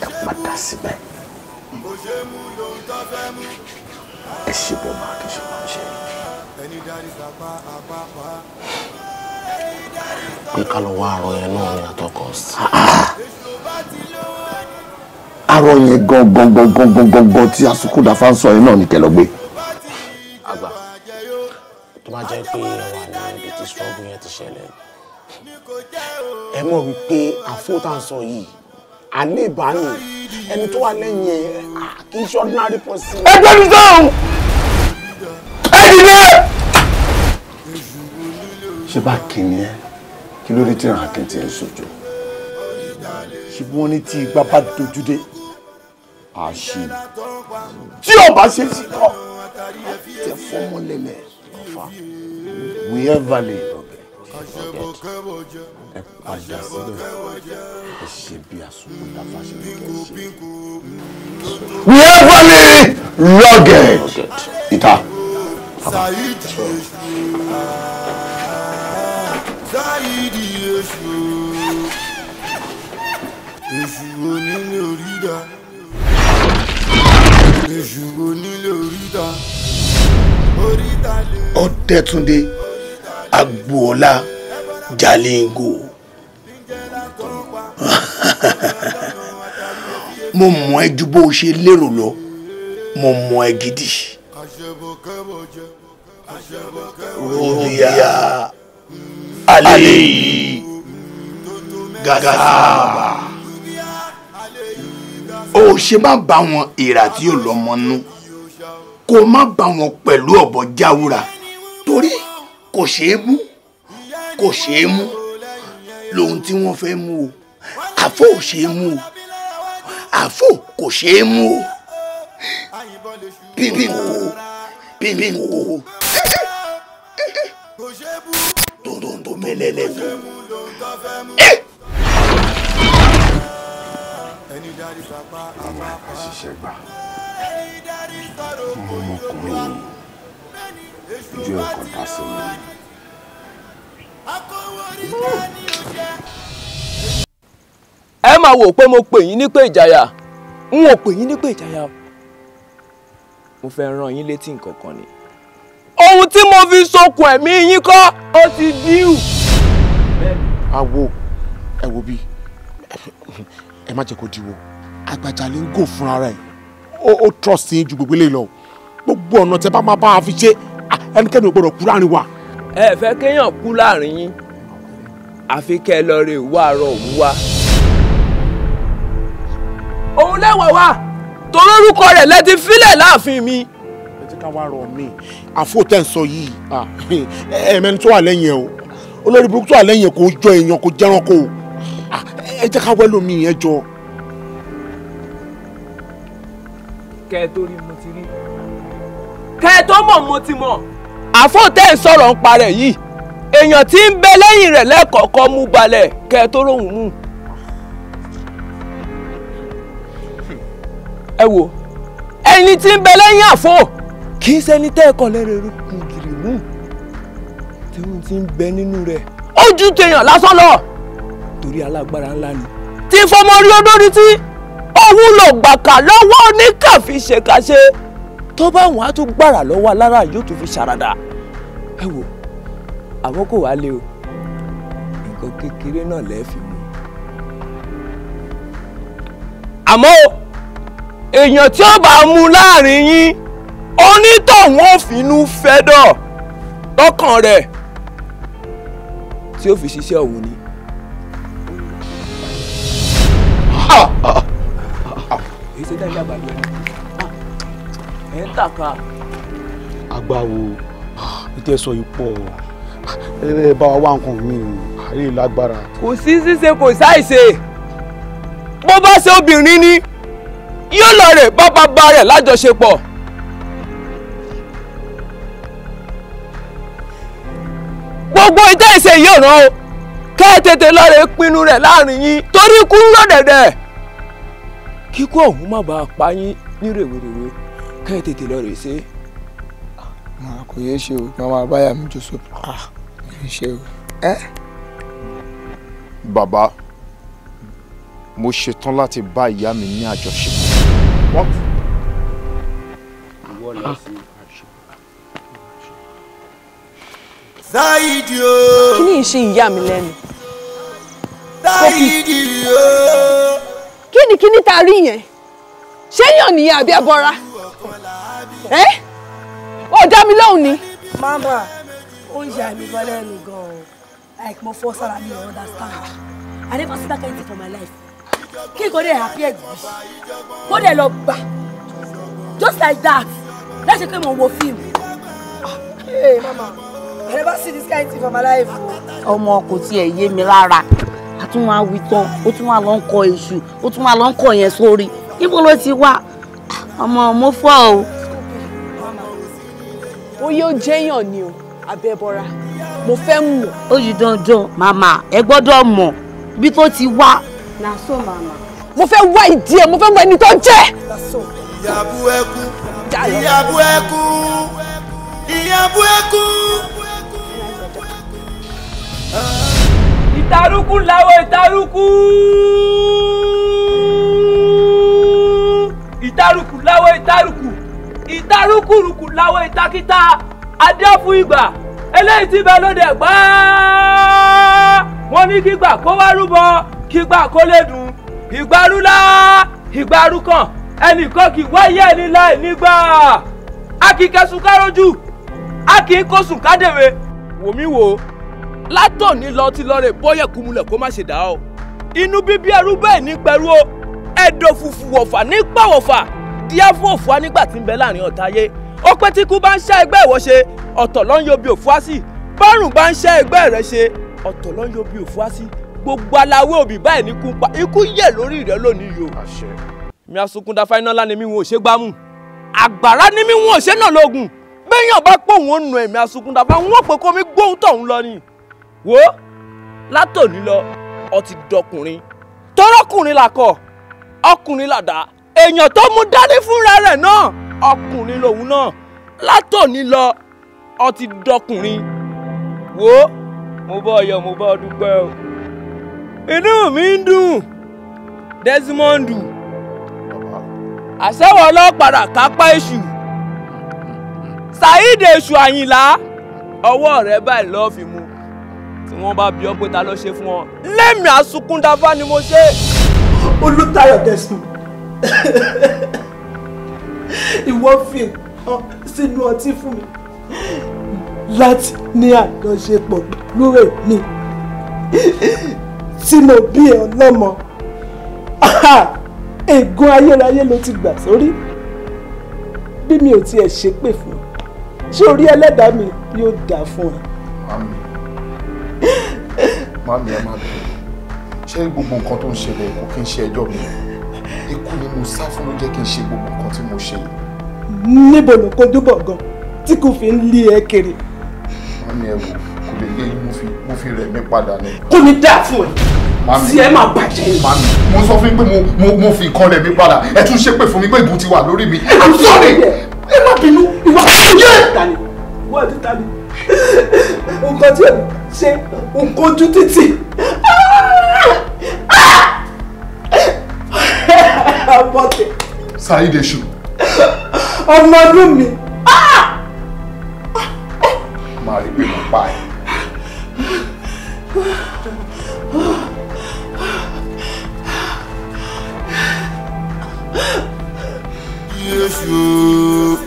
Ẹ padà síbẹ̀, ẹ ṣe bọ́ máa kí ṣe máa ṣe. Pé ká lọ wá àrọ yẹn náà ní àtọkọs. Arọ yẹn gangan gangan gangan tí Asukúndáfá ń sọ yẹn náà ní kẹ́ lọ gbé. Àgbà, tó bá jẹ́ pé ẹ wà ní ibi tí struggle yẹn ti ṣẹlẹ̀, ẹ mọ̀ wípé àfótà ń sọ yìí àlẹ́ ìbánu ẹni tó wà lẹ́yìn ẹ̀ kì í ṣe ordinary person. Ẹ gbẹ́nu sọ́hún, ẹ dìde. Ṣé bá kìíní ẹ kí ló dé tí ìrìn àkẹ́ntì ẹ̀ ń sojo? Ṣé bí wọ́n ní tí igbá bá dojú dé àṣì tí ọba ṣe sí kọ́ tẹ fọmọ lẹ́lẹ̀ ọ̀fà wíẹ́vàlì ẹ padà síbẹ̀, ẹ ṣe bí Asukúndáfá ṣe ní kẹ́ ẹ ṣe. Wíẹ́vàlì rugged ìta. Saheed Èṣù, Saheed Èṣù, Èṣù onílé oríta, Èṣù onílé oríta, oríta lè. Ọ̀dẹ́túndé Agboola Jalingo, mo mọ̀ ẹ́ ju bó o ṣe lérò lọ, mo mọ̀ ẹ́ gidi. Rubia Ali Gasaba, o ṣe má bá wọn ìrà tí yóò lọ́mọ nú, kó má bá wọn pẹ̀lú ọ̀bọ jáwúra, torí kò ṣeé mú, kò ṣeé mú lóhun tí wọ́n fẹ́ mú o. Àfọ̀ ò ṣeé mú o, àfọ̀ kò ṣeé mú o, pípín o, pípín o, tòǹtò mẹ́lẹ́lẹ́ tó. Àwọn àṣìṣe gbà ọmọkùnrin ojú ẹ̀kọ́ dá sí mi. Ẹ máa wò pé mo pè yín ní pé ìjàyà, n ò pè yín ní pé ìjàyà o. Mo fẹ́ rán yín létí nǹkan kan ni. Ohun tí mo fi sokùn ẹ̀mí yín kọ́ ó ti díù. Awo, ẹ wo bí Ẹ má jẹ́ kó diwọ́. Àgbàjà lè ń gò fúnra rẹ̀. Ó trust yín ju gbogbo eléyìí lọ. Gbogbo ọ̀nà tẹ bá máa bá wa fi ṣe, ẹnikẹ́ni ò gbọ́dọ̀ kú láàrin wa. Ẹ fẹ́ kéèyàn kú láàrin yín, àfi kẹ́ ẹ lọ rè wá àárọ̀ òun wá. Òun lẹ́wọ̀ wá, torí orúkọ rẹ̀ lẹ ti fílẹ̀ láàfin mi. Ẹ jẹ́ ká wá rọ̀ mí. Àfo tẹ̀ ń sọ yìí, ẹ̀ẹ̀mẹ́ni tó wà lẹ́yìn ẹ̀ o. Olórí burúkú tó wà lẹ́yìn ẹ̀ kò jọ èèyàn, kò jẹ́ranko o. Ẹ jẹ́ ká wẹ́ lómi yẹn jọ. Kẹ́ ẹ tó rí mo ti rí, kẹ́ ẹ tó mọ̀ mo ti mọ̀. Àfo tẹ̀ ń sọ̀rọ̀ ń parẹ̀ yìí, èèyàn tí ń bẹ lẹ́yìn rẹ̀ lẹ́kọ̀ọ́kọ́ mú balẹ̀ kẹ́ ẹ tó róhùn mú. Ẹ wo ẹni tí ń bẹ lẹ́yìn àfo kì í ṣẹni tẹ́ ẹ kọ́ lẹ́rẹ̀ rúkú gìrì mú, tí wọ́n ti ń bẹ nínú rẹ̀ ó ju tèèyàn lásán lọ, torí alágbára ńlá ni tí fọmọ rí odórí tí òun lò gbàkà lọ́wọ́ oníkàfi ṣèkàṣe, tó bá wọn á tún gbàrà lọ́wọ́ alára yóò tún fi ṣàràdà. Ẹ wo àwọn kò wá lé o, nǹkan kékeré náà lẹ́ẹ̀ fi mú. Àmọ́ èèyàn tí ó bá mú láàrin yín, onítọ̀hún ò finú fẹ́dọ̀ lọ́kàn rẹ̀ tí ó fi ṣiṣẹ́ òun ni. Èyí ṣe dájú àgbàdo ẹ̀ ń tàka. Àgbàwo ìtẹ̀sọ̀ yìí pọ̀, ẹ bá wa wá nǹkan mi àárẹ̀ lágbára. Kò sí ṣíṣe kò ṣàìṣe, bó bá ṣe obìnrin ni yóò lọ rè bá bàbá rẹ̀ lájọṣepọ̀. Gbogbo ìtẹ́ ìṣe yìí ràn ó, kẹ́ ẹ tètè lọ rè pinnu rẹ̀ láàrin yín, torí ikú ń rọ̀ dẹ̀dẹ̀. Kíkú ọ̀hún má bàa pa yín ní rèwerèwe, kẹ́ ẹ tètè lọ rè ṣe. Màá kò yé ṣe o, màá báyà mi jọ sóòpù. Kò yé ṣe o. Bàbá, mo ṣetán láti bá ìyá mi ní àjọṣepọ̀. What? Saidi o. Kí ni ìṣe ìyá mi lẹ́nu? Saidi o. Kí ni ta rí yẹn? Ṣé yàn nìyẹn àbí ẹbọra? Ẹ́ ó dá mi lóhùn ni. Mama, ó ń yà mí gan lẹ́nu gan-an. Like mo fọ́ sára mi, you understand? I never see that kind of thing for my life. Kí n kò dé happy ẹ̀gbìn, kó dẹ̀ lọ gbà. Just like that. Láti pé mo wo fíìmù. Hey mama, I never see this kind of thing for my life. Ọmọ kò tiẹ̀ yé mi rárá. A tún wá wí tán, ó tún wá lọ ń kọ èṣù, ó tún wá lọ ń kọ yẹn sórí. Ibo ló ti wá? Ọmọ mo fọ́ o. Bóyá ó jẹ́yàn ni o, àbẹ́bọra. Mo fẹ́ mọ̀. Ó yí dandan, màmá, ẹ gbọ́dọ̀ mọ̀ bí tó ti wá. Na so màmá. Mo fẹ́ wá ìdí ẹ̀, mo fẹ́ mọ ẹni tó jẹ́. Ìyàbú ẹkú, ìyàbú ẹkú, ìyàbú ẹkú. Ìtarúkú làwọn ìtarúkú. Ìtarúkú làwọn ìtarúkú. Ìtarúkúrúkú làwọn ìtakítà. Adé fún ìgbà. Eléyìí ti bẹ lóde ẹ̀gbá. Wọ́n ní kígbà kó wá rúbọ, kígbà kó lè dùn. Ìgbàrúlá, ìgbàrúkàn, ẹnìkan kì í wáyé ẹni láì nígbà. A kì í kẹsùn kárójú, a kì í kósùn kádèwé. Wòmí wò ó, látòní lọ ti lọ rè bọ́yẹ̀ kúmulẹ̀ kó má ṣe dá o. Inú bíbí ẹrú bẹ́ẹ̀ ní pẹ̀lú o. Ẹ̀dọ̀ fùfù wọ̀fà ní pàwọ̀fà, díá fún òfúwa nígbà tí ń bẹ láàrin ọ̀tá ayé. Ó pẹ́ tí ikú bá ń ṣá ẹgbẹ́ ìwọ ṣe, ọ̀tọ̀ ló ń yọ bí òfúwa sí. Bárùn bá ń ṣá ẹgbẹ́ rẹ ṣe, ọ̀tọ̀ ló ń yọ bí òfúwa sí. Gbogbo aláwé òbí báyìí ní kú pa, ikú yẹ̀ lórí rẹ lónìí yìí o. Mi asunkunda fáínálá ni mi wọn ò ṣe gbámú. Àgbàrá ni mi wọn ò ṣe náà lógun. Béèyàn bá pò wọn nù ẹ̀mí asunkunda fá, wọn pè kó mi gbóhùn tọ̀hún lọ ni. Wo látòní lọ, ọ ti dọkùnrin. Tọ́rọ́kùnrin là kọ, ọkùnrin là dá. Èèyàn tó mú dání fúnra rẹ̀ náà, ọkùnrin lòun náà. Látòní lọ, ọ ti dọkùnrin. Wo mo bá ọ yọ̀, mo bá ọ dúpẹ́ o. Inú mi ń dùn, Desmond. Àṣẹwọ̀ ọlọ́pàá kápá èṣù. Saheed Èṣù Àyìnlá, ọwọ́ rẹ báyìí lọ́ọ́ fi mú. Tí wọ́n bá bi ọ́ pé ta ló ṣe fún ọ, lẹ́mìí àsunkúndáfá ni mo ṣe. Olùtayọ̀ Desmond, ìwọ fi nǹkan sínú ọtí fún mi láti ní àjọṣepọ̀ lórí mi tí mo bí ẹ ọlọ́mọ. Ègún ayérayé ló ti gbà sórí. Bí mi ò tiẹ̀ ṣépè fún ẹ, ṣé orí ẹlẹ́dàá mi yóò dà fún ẹ. Mami, mami, ẹ má bẹ̀rù. Ṣé gbogbo nǹkan tó ń ṣẹlẹ̀ kò kí n ṣe ẹjọ́ mi? Ikú ni mo sá fún ló jẹ́ kí n ṣe gbogbo nǹkan tí mo ṣe yìí. Níbo ló kojú bọ̀ gan tí kò fi ń lé ẹ kiri? Mami, ẹ wò, kò lè lé yín, mo fi rẹ̀ mí padà ni. Kò ní dáa fún ẹ. Mami, tí ẹ máa bàjẹ́ ni. Mami, mo sọ fún yín pé mo fi nǹkan rẹ̀ mí padà. Ẹ tún ṣépè fún mi pé ìbùn ti wà lórí mi. I'm sorry. Ẹ má bínú. Ìwọ yé tani? Ìwọ àti tani? Nǹkan tí ẹ ṣe nǹkan ojú títì. Àbọ̀tẹ̀. Saheed Èṣù. Ọmọ ọdún mi. Màá rí pé mo pa ẹ.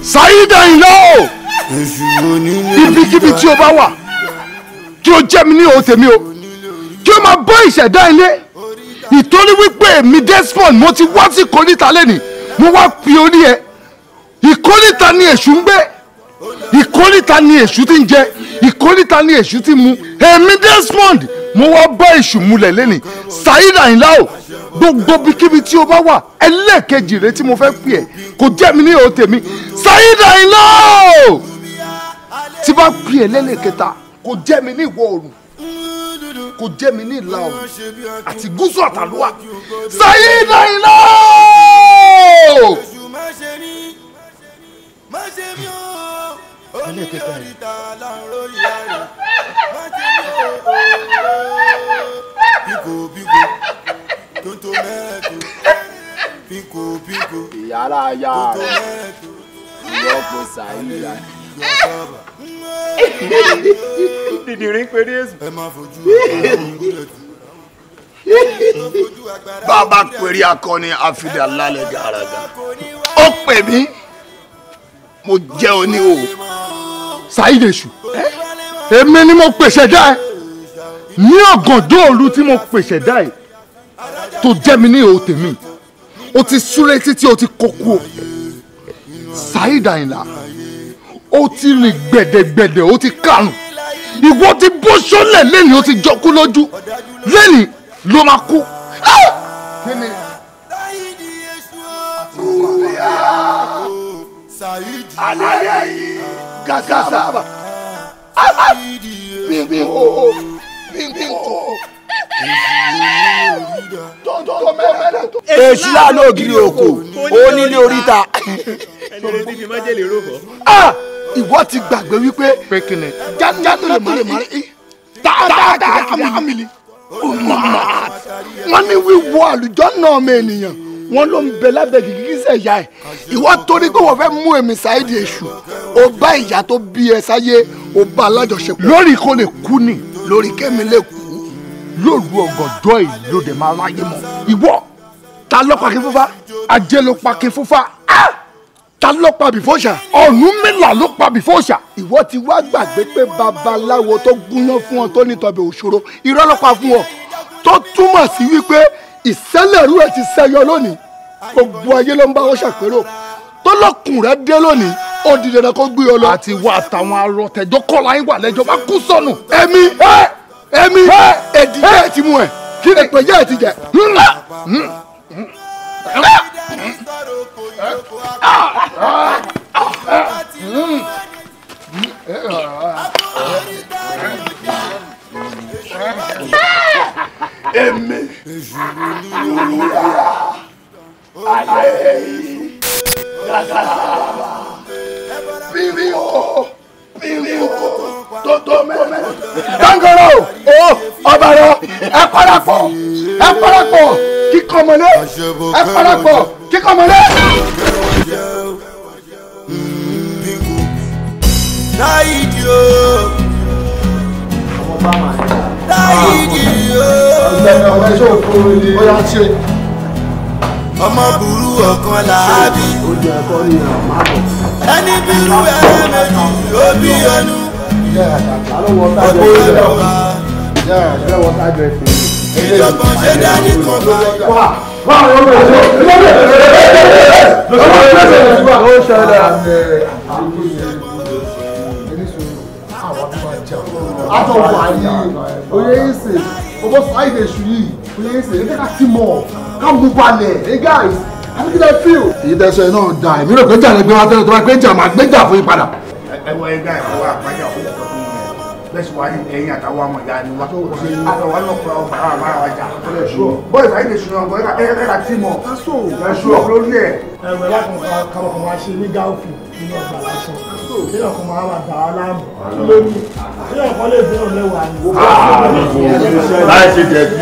Saheed Àyìnlá o, ibikíbi tí o bá wà, kí o jẹ́ mi ní òun tèmi o, kí o máa bọ́ ìṣẹ̀dá ilé, ìtorí wípé èmi Desmond mo ti wá sí ìkóríta lẹ́nìí, mo wá fi orí ẹ. Ìkóríta ni èṣù ń gbé, ìkóríta ni èṣù ti ń jẹ, ìkóríta ni èṣù ti ń mu. Èmi Desmond mo wá bá èṣù mulẹ̀ lẹ́nìí. Saheed Àyìnlá o, gbogbo ibikíbi tí o bá wà, ẹlẹ́ẹ̀kejì rẹ tí mo fẹ́ pè ẹ́, kò jẹ́ mi ní òun tèmi. Saheed Àyìnlá o, tí bá pè ẹ́ lẹ́lẹ́kẹta, kò jẹ́ mi ní ìwọ̀ oòrùn, kò jẹ́ mi ní ìlà oòrùn àti gúúsù àtàlùwà. Saheed Àyìnlá o. Ẹlẹ́kẹta yìí. Ìyára ya rẹ̀ ìlọ́po Saheed. Dìdìrín péré èsù. Bàbá pèrè akọni àfidà lálẹ́ gàràgà. Ó pè mí, mo jẹ́ oníhò. Saheed Èṣù, èmi ni mo pèsè dá ẹ ní ọ̀gànjọ́ òru tí mo pèsè dá ẹ tó jẹ́ mi ní ìhò tèmi. O ti súré títí o ti kókó o. Saheed Àyìnlá, o ti rìn gbẹ̀dẹ̀gbẹ̀dẹ̀, o ti kàrùn. Ìwọ ti bó sọ́lẹ̀ lẹ́ni, o ti jọkú lójú lẹ́ni ló máa kú. Kí ni? Alẹ́ gàgàsà bíbí o bíbí o Èṣù lánà ògiri òkò, onílé oríta. Ìwọ ti gbàgbé wípé jáde lè má rí tààtà àmìlí. Wọ́n ní wíwọ àlùjọ náà ọmọ ènìyàn, wọ́n ló ń bẹ lábẹ́ kìkìkísẹ̀ ìyá ẹ̀. Ìwọ torí pé wọ́n fẹ́ mú èmi Saheed Èṣù, ó bá ìyá tó bí ẹ sáyé, ó bá alájọṣepọ̀. Lórí kó lè kú ni. Lórí kémi lè kú. Lóru ọ̀gànjọ́ èyí ló dé máa ráyé mọ́. Ìwọ ta ló pa Akínfúnfá? Ajé ló pa Akínfúnfá. Ta ló pa Bìfọ́ṣà? Ọ̀rúnmìlà ló pa Bìfọ́ṣà. Ìwọ ti wá gbàgbé pé babaláwo tó gúnyán fún ọ tó ní tọbẹ̀ òṣòro, irọ́ ló pa fún ọ, tó túmọ̀ sí wípé ìṣẹ̀lẹ̀rú ẹ̀ ti ṣẹyọ lónìí. Gbogbo ayé ló ń bá wọn ṣàpérò. Tó lọ́kùn rẹ dé lónìí, ó di dandan kó gbé ọ lọ. Àti wá àtàwọn arọ tẹjọ kọlá yín wà lẹ́jọ́ bá kú sọnù. Èmi èmi èdìjẹ́ ẹ̀ ti mú ẹ̀, èpèjẹ́ ẹ̀ ti jẹ. Èmi alẹ́ gàgàsà bíbí o bíbí o tó tó mẹ́mẹ́. Dángọ́rọ́ o, ọba rọ, ẹ parapọ̀, ẹ parapọ̀ kíkọ́ mọ́lé, ẹ parapọ̀ kíkọ́ mọ́lé. Saheed o. Saheed o. Ọ̀gbẹ́ni ọ̀rẹ́ ṣé o kúrò ní. Ó yá ṣe. Ọmọ burú ọ̀kan làábí. Ẹni bírú ẹ méjì ó bí ẹnu. Ìjọ̀gbọ̀n ṣe dání kan bá. Àjọ wà yìí, oyè ìsìn, ọmọ sáìdì èṣù yìí, oyè ìsìn, ẹ jẹ́ ká ti mọ̀, ká mú balẹ̀, hey guys, how did I feel? Èyí tẹ́sán náà da, èmi rò pé jà lè gbé wá tẹ́lẹ̀ tó bá gbé jà máa gbé jà fún yín padà. Ẹ wọ ẹgbẹ́ ẹ̀kọ́ wa àpájà òkú ọ̀tún mi bẹ́ẹ̀ sì wá ẹ̀yìn àtàwọn ọmọ ìyá ni wá àtàwọn ọlọ́kùnrin ọmọ bàbá bàbá wa jà. Bọ́ọ̀lù sáyé lè ṣùnà ọgbọ̀n ẹ̀ka tí mọ̀ ẹ̀ṣù lórí ẹ̀. Ẹ̀rọ lákùnrin kan máa ṣe ní gáòfù nínú ọgbà lásán. Kéèyàn kan máa wà dà á láàmú. Kí ló ní? Kéèyàn kan lè fẹ́ràn mẹ́wàá ni. Láì ṣe jẹ̀bi.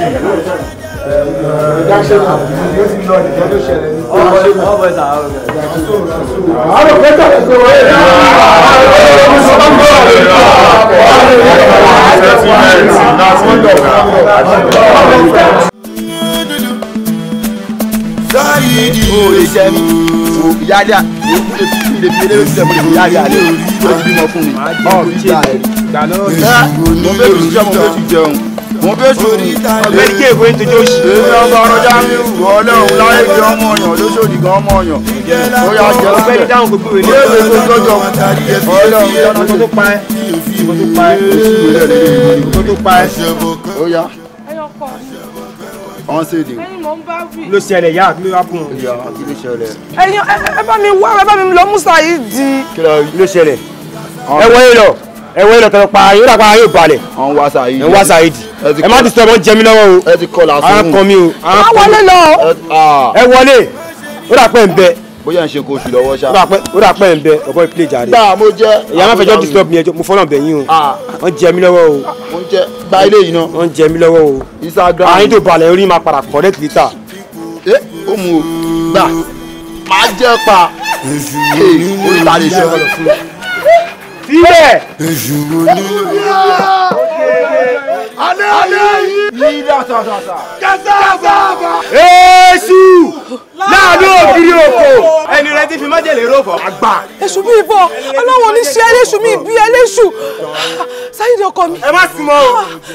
Mo fẹ́ sùn ọ̀gbẹ́ni kí èkó ń tojú òṣì. Èmi ọba ọ̀rọ̀jà mi wù ọlọ́run láyé jẹ́ ọmọ ọ̀yàn lóṣòdì gan ọmọ ọ̀yàn. Ó yà jẹ́ ọ̀gbẹ́ni dáhùn gbogbo ìwé ní èdè tó tọ́jọ́ ọlọ́run lọ́nà tó pa ẹ́ tó pa ẹ́ tó pa ẹ́. Ó yá. Ọ̀n ṣèdè. Ló ṣẹlẹ̀ yá kí ló wá kún un. Ìyá kí ló ṣẹlẹ̀. Ẹ̀yin ẹ bá mi wá ẹ bá mi lọ mú Saheed. Kí ló ṣẹlẹ̀? Ẹ wọlé lọ ẹ wọlé lọ tọrọ pa yóò dàgbà yóò balẹ̀. Ọ̀n wá Saheed. Ẹ wá Saheed. Ẹ má disturb wọn jẹ mí lọ́wọ́ o. Ẹ ti kọlà sóhun. Ara kan mi o. Má wọlé lọ. Ẹ wọlé ó dà pẹ́ ń bẹ. Bóyá ń ṣe kó oṣù lọ́wọ́ ṣá. Ó dà pẹ́ ń bẹ ọ̀bọ ìpìlẹ̀ jàre. Gbà mo jẹ́. Ìyá má fẹjọ́ disturb mi ẹjọ́ mo fọ́nà bẹ̀ yín o. Wọ́n jẹ mí lọ́wọ́ o. Mo ń jẹ gba ilé yìí náà. Wọ́n jẹ mí lọ́wọ́ o. Instagram. Àyín tó balẹ̀ orí máa padà correct later. Ẹ ó mu o gbà máa jẹ́ pa oríta lè ṣe sílẹ̀. Èṣù láàánú ògiri òkò ẹni rẹ ti fi májèlé ròfò. Àgbà. Èṣù bí ìbọn ọlọ́wọ́n ní ṣe eléṣù mi bí eléṣù Saheed ọkọ mi. Ẹ má sùn mọ́ o.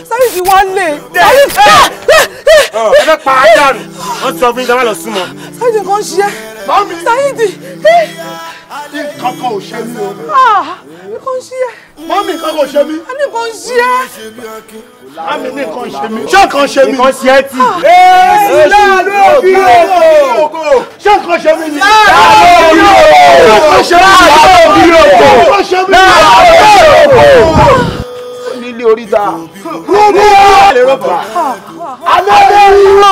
Saheed wálé. Ẹ fẹ́ pa á dànù wọ́n sọ fún yín ká má lọ súnmọ́. Saheed nǹkan ṣe é. Saheed. Nǹkan kan ò ṣe mí o. Nǹkan ṣe é. Mọ́mí nǹkan kò ṣe mí. A ní nǹkan ṣe é. Mọ́mí ní nǹkan ṣe mí. Ṣé nǹkan ṣe mí? Nǹkan ṣe é tì. Èsì láàánú òbí òkò. Ṣé nǹkan ṣe mí ni? Láàánú òbí òkò. Nǹkan ṣe mí. Láàánú òbí òkò. Nǹkan ṣe mí. Láàánú òbí òkò. Nílé oríta. Rúbí. Alẹ́ yìí.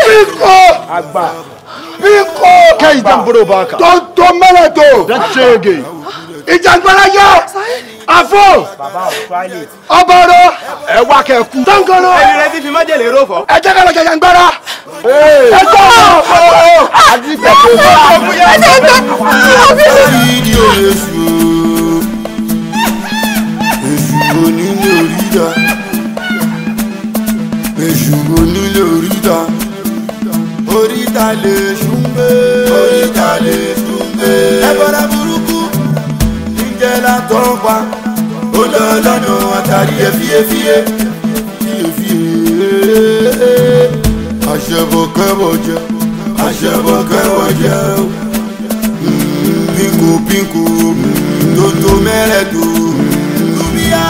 Bíkọ́. Àgbà. Bíkọ́. Kẹ́yìn dáńbòrò bá a kà. Tó mẹ́rẹ̀ tó. Dẹ́tẹ́gẹ̀. Ìjàngbara yá. Àfọ̀. Ọba ọ̀rọ̀. Ẹ wá kẹ́ kú. Tọ́ngọ̀rọ̀. Ẹni rẹ ti fi májèlé ròfò. Ẹ jẹ́ ká lọ jàjàngbara. Ẹ jọ́ Èṣù onílé oríta oríta lè ṣùgbé oríta lè ṣùgbé. Ẹ̀bọ̀dà burúkú níjẹ́ látọ̀ pa ó lọ lọ́nà àtàrí efíefíe fíefíe. Àṣẹbọkẹ́bọjẹ àṣẹbọkẹ́bọjẹ pínkù pínkù tó mẹ́rẹ̀ tó lùmíà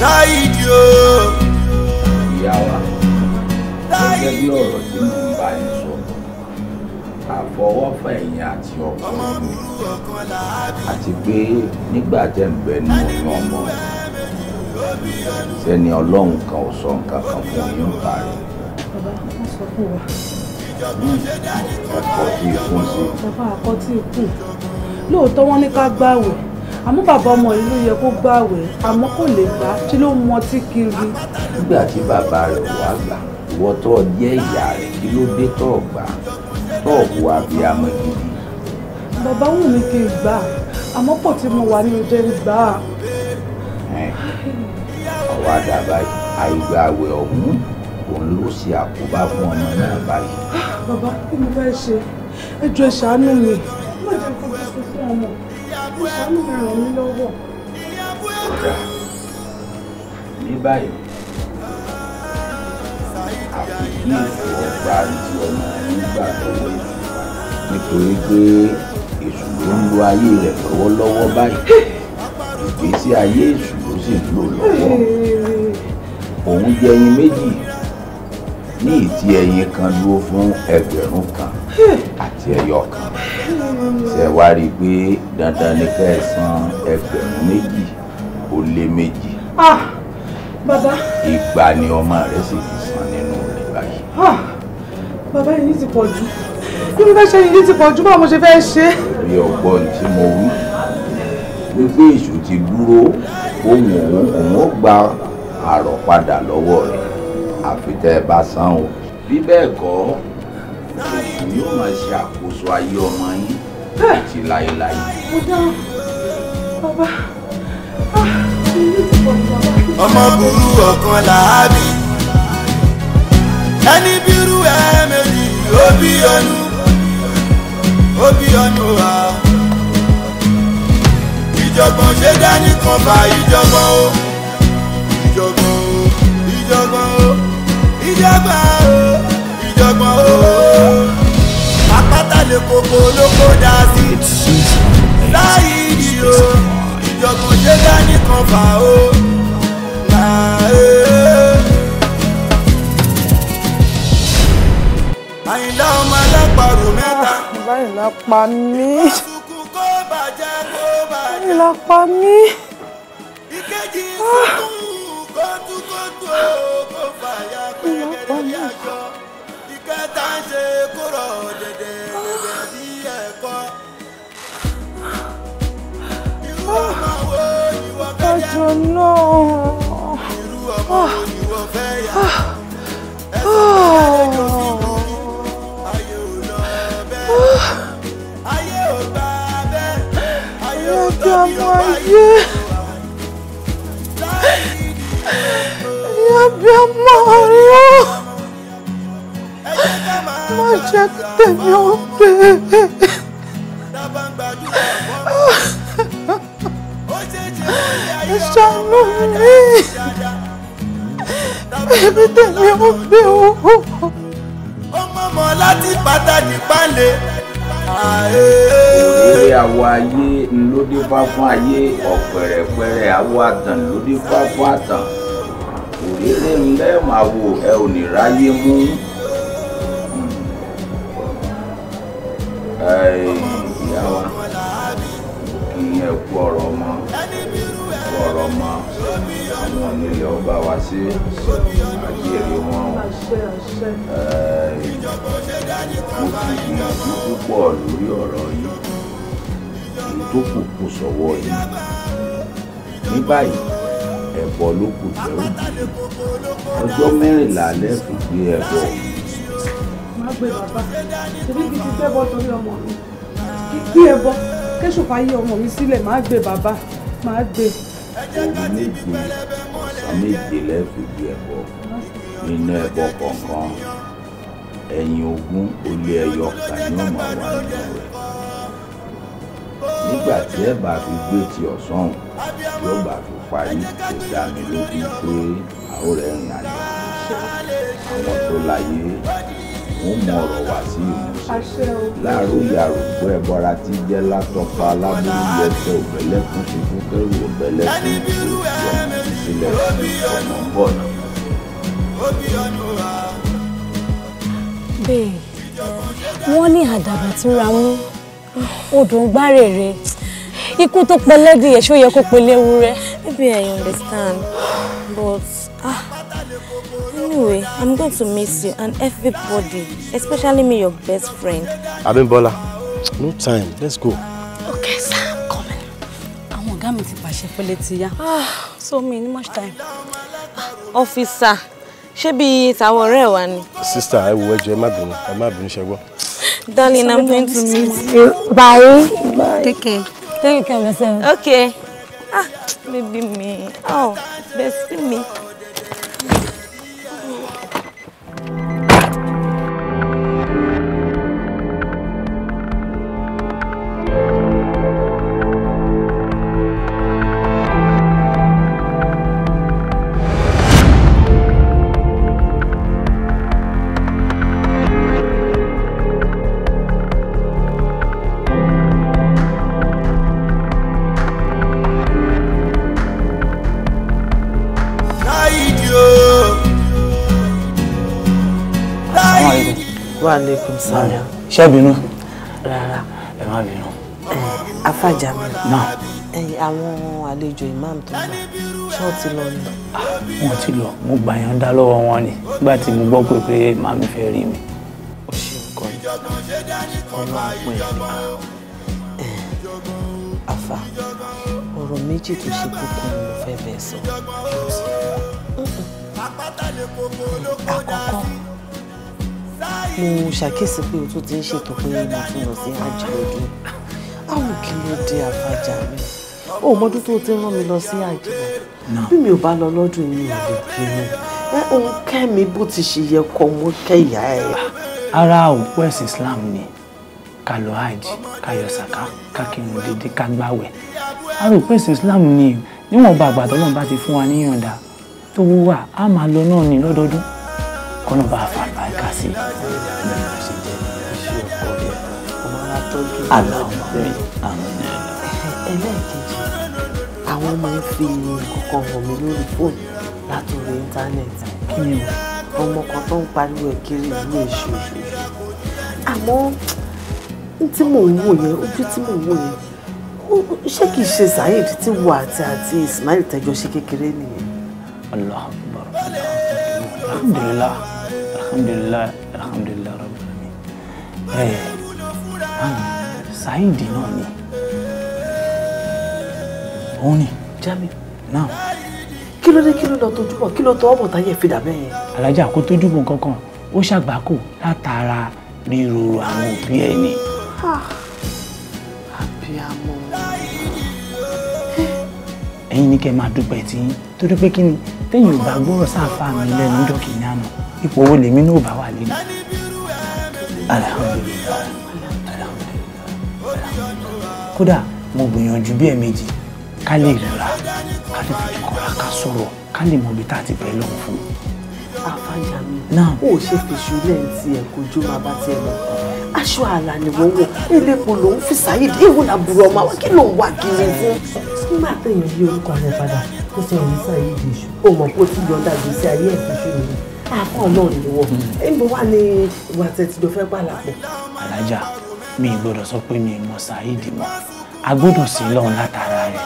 láìdí o. Ìyá wa gẹ́gẹ́ bí ọ̀rọ̀ tí mò ń bá yín sọ àfọwọ́fà ẹ̀yìn àti ọkọ mi àti pé nígbà tẹ́ ń bẹ nínú oyún ọmọ sẹ́ni ọlọ́run kan ò sọ nǹkan kan fún yín ń parí. Bàbá wọ́n sọ fún wa. Ẹ̀kọ́ tí ikún sí. Bàbá àkọ́ tí ikún lóòótọ́ wọ́n ní ká gbààwẹ̀ àmọ́ bàbá ọmọ yìí ló yẹ kó gbààwẹ̀ àmọ́ kò lè gbà tí ló ń mọtí kiri. Nígbà tí bàbá rẹ̀ wá gbà ìwọ tó jẹ́ ìyá rẹ̀ kí ló dé tó gbà tó hùwà bí amọ̀ gidi. Bàbá wù mí kí n gbà àmọ́ pọ̀ tí mo wà ní ojú ẹ̀ gbà. Ọwọ́ àdàbà àìgbààwẹ̀ ọ̀hún kò Òun ló ṣe àkóbá fún ọmọ náà báyìí. Bàbá, kí mo fẹ́ ṣe? Ẹ jọ̀ọ́ ẹ ṣàánú mi. Má jẹ́ kó fi sunkún ọmọ. Ẹ ṣàánú mi, ràn mí lọ́wọ́. Ọ̀gá, ní báyìí àfi kí èṣù ọgbà tí ọmọ yín gbà lọ́wọ́ èṣù, nítorí pé èṣù ló ń lo ayé rẹ̀ lọ́wọ́lọ́wọ́ báyìí. Ìgbésí ayé èṣù ló sì ń lò lọ́wọ́. Òun jẹ ẹyin méjì ní ìtì ẹyin kan dúró fún 1,000 àti ẹyọ kan. Ṣe wá rí i pé dandan ni kẹ́ ẹ san 2,002. Ah, bàbá. Igba ni ọmọ rẹ̀ sì ti san nínú rẹ̀ báyìí. Ah, bàbá, yìí ti pọ̀ jù. Bí mo fẹ́ ṣe yìí ti pọ̀ jù, báwo mo ṣe fẹ́ ṣe? Bí ọgbọ́n tí mo wí wípé èṣù ti dúró, òun òun ó gba àrọ̀ padà lọ́wọ́ rẹ̀ àfi tẹ́ ẹ bá san o. Bí bẹ́ẹ̀ kọ́, èṣù yóò máa ṣe àkóso ayé ọmọ yín títí láéláé. Mo dáhùn, bàbá. Ah, èyí ti pọ̀ jù, bàbá. Ọmọ burú ọ̀kan làábí, ẹni bírú ẹ méjì ó bí ọnù, ó bí ọnù wa. Ìjọ̀gbọ̀n ṣe dání kan fa ìjọ̀gbọ̀n o, ìjọ̀gbọ̀n o, ìjọ̀gbọ̀n o, ìjọ̀gbọ̀n o, ìjọ̀gbọ̀n o. Àpáta lè koko ló kó dá sí láyé ìdí o, ìjọ̀gbọ̀n ṣe dání kan fa o. Àyìnlá ọmọ alápàrọ̀ mẹ́ta. Bàbá, Àyìnlá pa mí. Àyìnlá pa mí. Ìkejì sunkún kótókótó kó fàyà pẹ́rẹ́gẹ́dẹ́ bí aṣọ. Ìkẹta ń ṣe kóró dẹ̀dẹ̀ dẹ̀dẹ̀ bí ẹ̀kọ́. Irú ọmọ wo ni wọ́n fẹ́ yá? Ọjọ́ náà. Irú ọmọ wo ni wọ́n fẹ́ yá? Ẹ̀sùn mẹ́lẹ́jọ́ fi kú. Ayé ò lọ bẹ́ẹ̀. Ayé ò gbà bẹ́ẹ̀. Ayé ò tọ́ bí ọba yìí. Ìyá bí ọmọ ọ̀rọ̀. Má jẹ́ kí tèmi ó pé. Ẹ ṣàánú mi. Ẹbí tèmi ó gbé o. Ọmọ láti pàtàkì pálẹ̀. Òrèrè àwọ̀ ayé ló dífá fún ayé, ọ̀pẹ̀rẹ̀pẹ̀rẹ̀ àwọ̀ àtàn ló dífá fún àtàn. Òrèrè ńlẹ́ máa wò, ẹ ò ní ráyé mú. Ìyá wa, kí ẹ kú ọ̀rọ̀ mọ́, kú ọ̀rọ̀ mọ́. Àwọn onílẹ̀ ọba wa sí àjèrè wọn. Mo ti gbìyànjú púpọ̀ lórí ọ̀rọ̀ yìí, èyí tó kù kù sọ́wọ́ yìí. Ní báyìí, ẹbọ ló kù tẹ́ ó jù. Ọjọ́ 14 lẹ́ẹ̀fi gbé ẹbọ. Má gbé bàbá, ṣebí kí ti gbé bọ́ torí ọmọ mi. Kí ẹbọ, kéṣù fàyè ọmọ mi sílẹ̀, má gbé bàbá, má gbé. Òru 7, ọ̀sán 7 lẹ́ẹ̀fi gbé ẹbọ. Nínú ẹbọ kọ̀ọ̀kan, ẹyin 20 ó lé 1 ni ó máa wà nínú rẹ̀. Nígbà tí ẹ bá fi gbé ti ọ̀sán yóò bá fi parí, kò dá mi lójú pé a ó rẹ́rìn ayọ̀. Àwọn tó láyé wọ́n mú ọ̀rọ̀ wá sí ìmúṣẹ. Láàárọ̀ yàrá ẹbọra tí jẹ́ látọ̀pá aláboyún ẹsẹ̀ òbẹ̀lẹ́kùn tuntun kẹrù òbẹ̀lẹ́kùn tó fi ọmọ sílẹ̀ ọmọ ń bọ̀ náà. Bẹ́ẹ̀ wọ́n ní àdàbà tí ra mú odò ń gbá rèrè, ikú tó pẹlẹ́dìyẹ ṣó yẹ kó peléwúrẹ́. Maybe I understand, but anyway, I'm going to miss you and everybody, especially me, your best friend. Abimbola, no time, let's go. Okay, sir, I'm coming. Àwọn ọ̀gá mi ti pàṣẹ pé létí yá. So me, ní much time. Officer, ṣé bí tàwọn ọ̀rẹ́ wa ni? Sister, ẹ wo, ẹ jọ̀ọ́, ẹ má bínú, ẹ má bínú, ṣẹ gbọ́. Darling, I'm going to miss you. Bye. Bye. Take care. Take care of yourself. Okay. Ah, baby me. Oh, bestie me. Wa alaikum salam. Ṣé bínú? Rárá. Ẹ má bínú. Afa Jamiu. Náà. Àwọn àlejò imam tó wà ṣé wọ́n ti lọ ni? Wọ́n ti lọ, mo gbà yàn dá lọ́wọ́ wọn ni nígbà tí mo gbọ́ pé màmí fẹ́ rí mi. Ó ṣe nǹkan ni, Ọlọ́run pọ̀ ẹ̀. Afa, ọ̀rọ̀ méjì tó ṣe kókó ni mo fẹ́ bẹ́ẹ̀ sọ. Àkọ́kọ́, mo ṣàkíyèsí pé o tún ti ń ṣètò pé mo tún lọ sí hajj lọ́dún. Àwọn kí ló dé Afa Jamiu? Ó mọdún tó ti rán mi lọ sí hajj náà. Bí mi ò bá lọ lọ́dún yìí, mi ò lè bínú. Òun kẹ́ mi bó ti ṣe yẹ kọ́ mo kẹ́ ìyá ẹ̀. Ara òpó ẹ̀sìn Islam ni ká lọ hajj, ká yọ sàká, ká kírun dédé, ká gbàwẹ̀. Ara òpó ẹ̀sìn Islam ni níwọ̀nba àgbà tọ́lọ́run bá ti fún wa níyànda tó wúwà á máa lọ náà ní lọ́dọọdún. Kọ́nà bá fa àlùbáríkà sí i. Ẹlẹ́ẹ̀kejì, àwọn máa ń fi nǹkan hàn mí lórí fóònù látòrí íńtánẹ́ẹ̀tì. Kí ni o? Ọmọ kan tó ń pariwo ẹ̀ kiri ìlú èṣù èṣù. Àmọ́ tí mò ń wò yẹn, ojú tí mò ń wò yẹn, ṣé kìí ṣe Saheed tí wà àti Ismail tẹjọ ṣe kékeré nìyẹn? Allahu Akbar, alhamdulillah, alhamdulillah, alhamdulillah rabbil alamin. Saheed náà ni. Òun ni. Jamiu. Náà. Kí ló dé, kí ló lọ tójú bọ̀, kí ló tọwọ́ bọ̀ táyé fi dà bẹ́ẹ̀ yẹn? Alájà kó tójú bọ̀ kankan, ó ṣàgbákò látara ríro àwọn òbí ẹ̀ ni. Àbíamọ. Ẹ̀yin ní kẹ́ máa dúpẹ́ tí yín torí pé kí ni tẹ́yìn ò bá gbọ́rọ̀ sáfà mi lẹ́nu ọjọ́ kìíní àná, ipò owó lèmi náà ò bá wà lẹ́nu. Alhamdulillah, alhamdulillah. Kódà mo gbìyànjú bí ẹ̀ẹ̀mejì ká lè ríra, ká lè fojú kọra, ká sọ̀rọ̀, ká lè mọ ibi tá a ti bẹ̀rẹ̀ lọ́hùn fún. Afa Jamiu, ó ṣe fèṣù lẹ́yìn tí ẹ̀ kojú máa bá tiẹ̀ lọ. Aṣọ àlà ni wọ́n wọ̀, elépo lòún fi Saheed, ìwọ làbúrò ọmọ àwọn kí ló ń wà kiri fún. Nígbà téèyàn yí orúkọ rẹ̀ padà tó sọ ní Saheed èṣù, ó mọ̀ pé ó ti yọ̀ǹda ìgbésí ayé ẹ̀ fún ṣùgbọ́n mi. Àfọ̀ náà ni wọ́n. Ẹ̀yin wà ní ìwà tẹ̀tìjọ fẹ́ pàlàpọ̀. Alájà, mi ì gbọ́dọ̀ sọ pé mi ì mọ Saheed mọ́. A gbọ́dọ̀ sí lọ́hùn látara rẹ̀.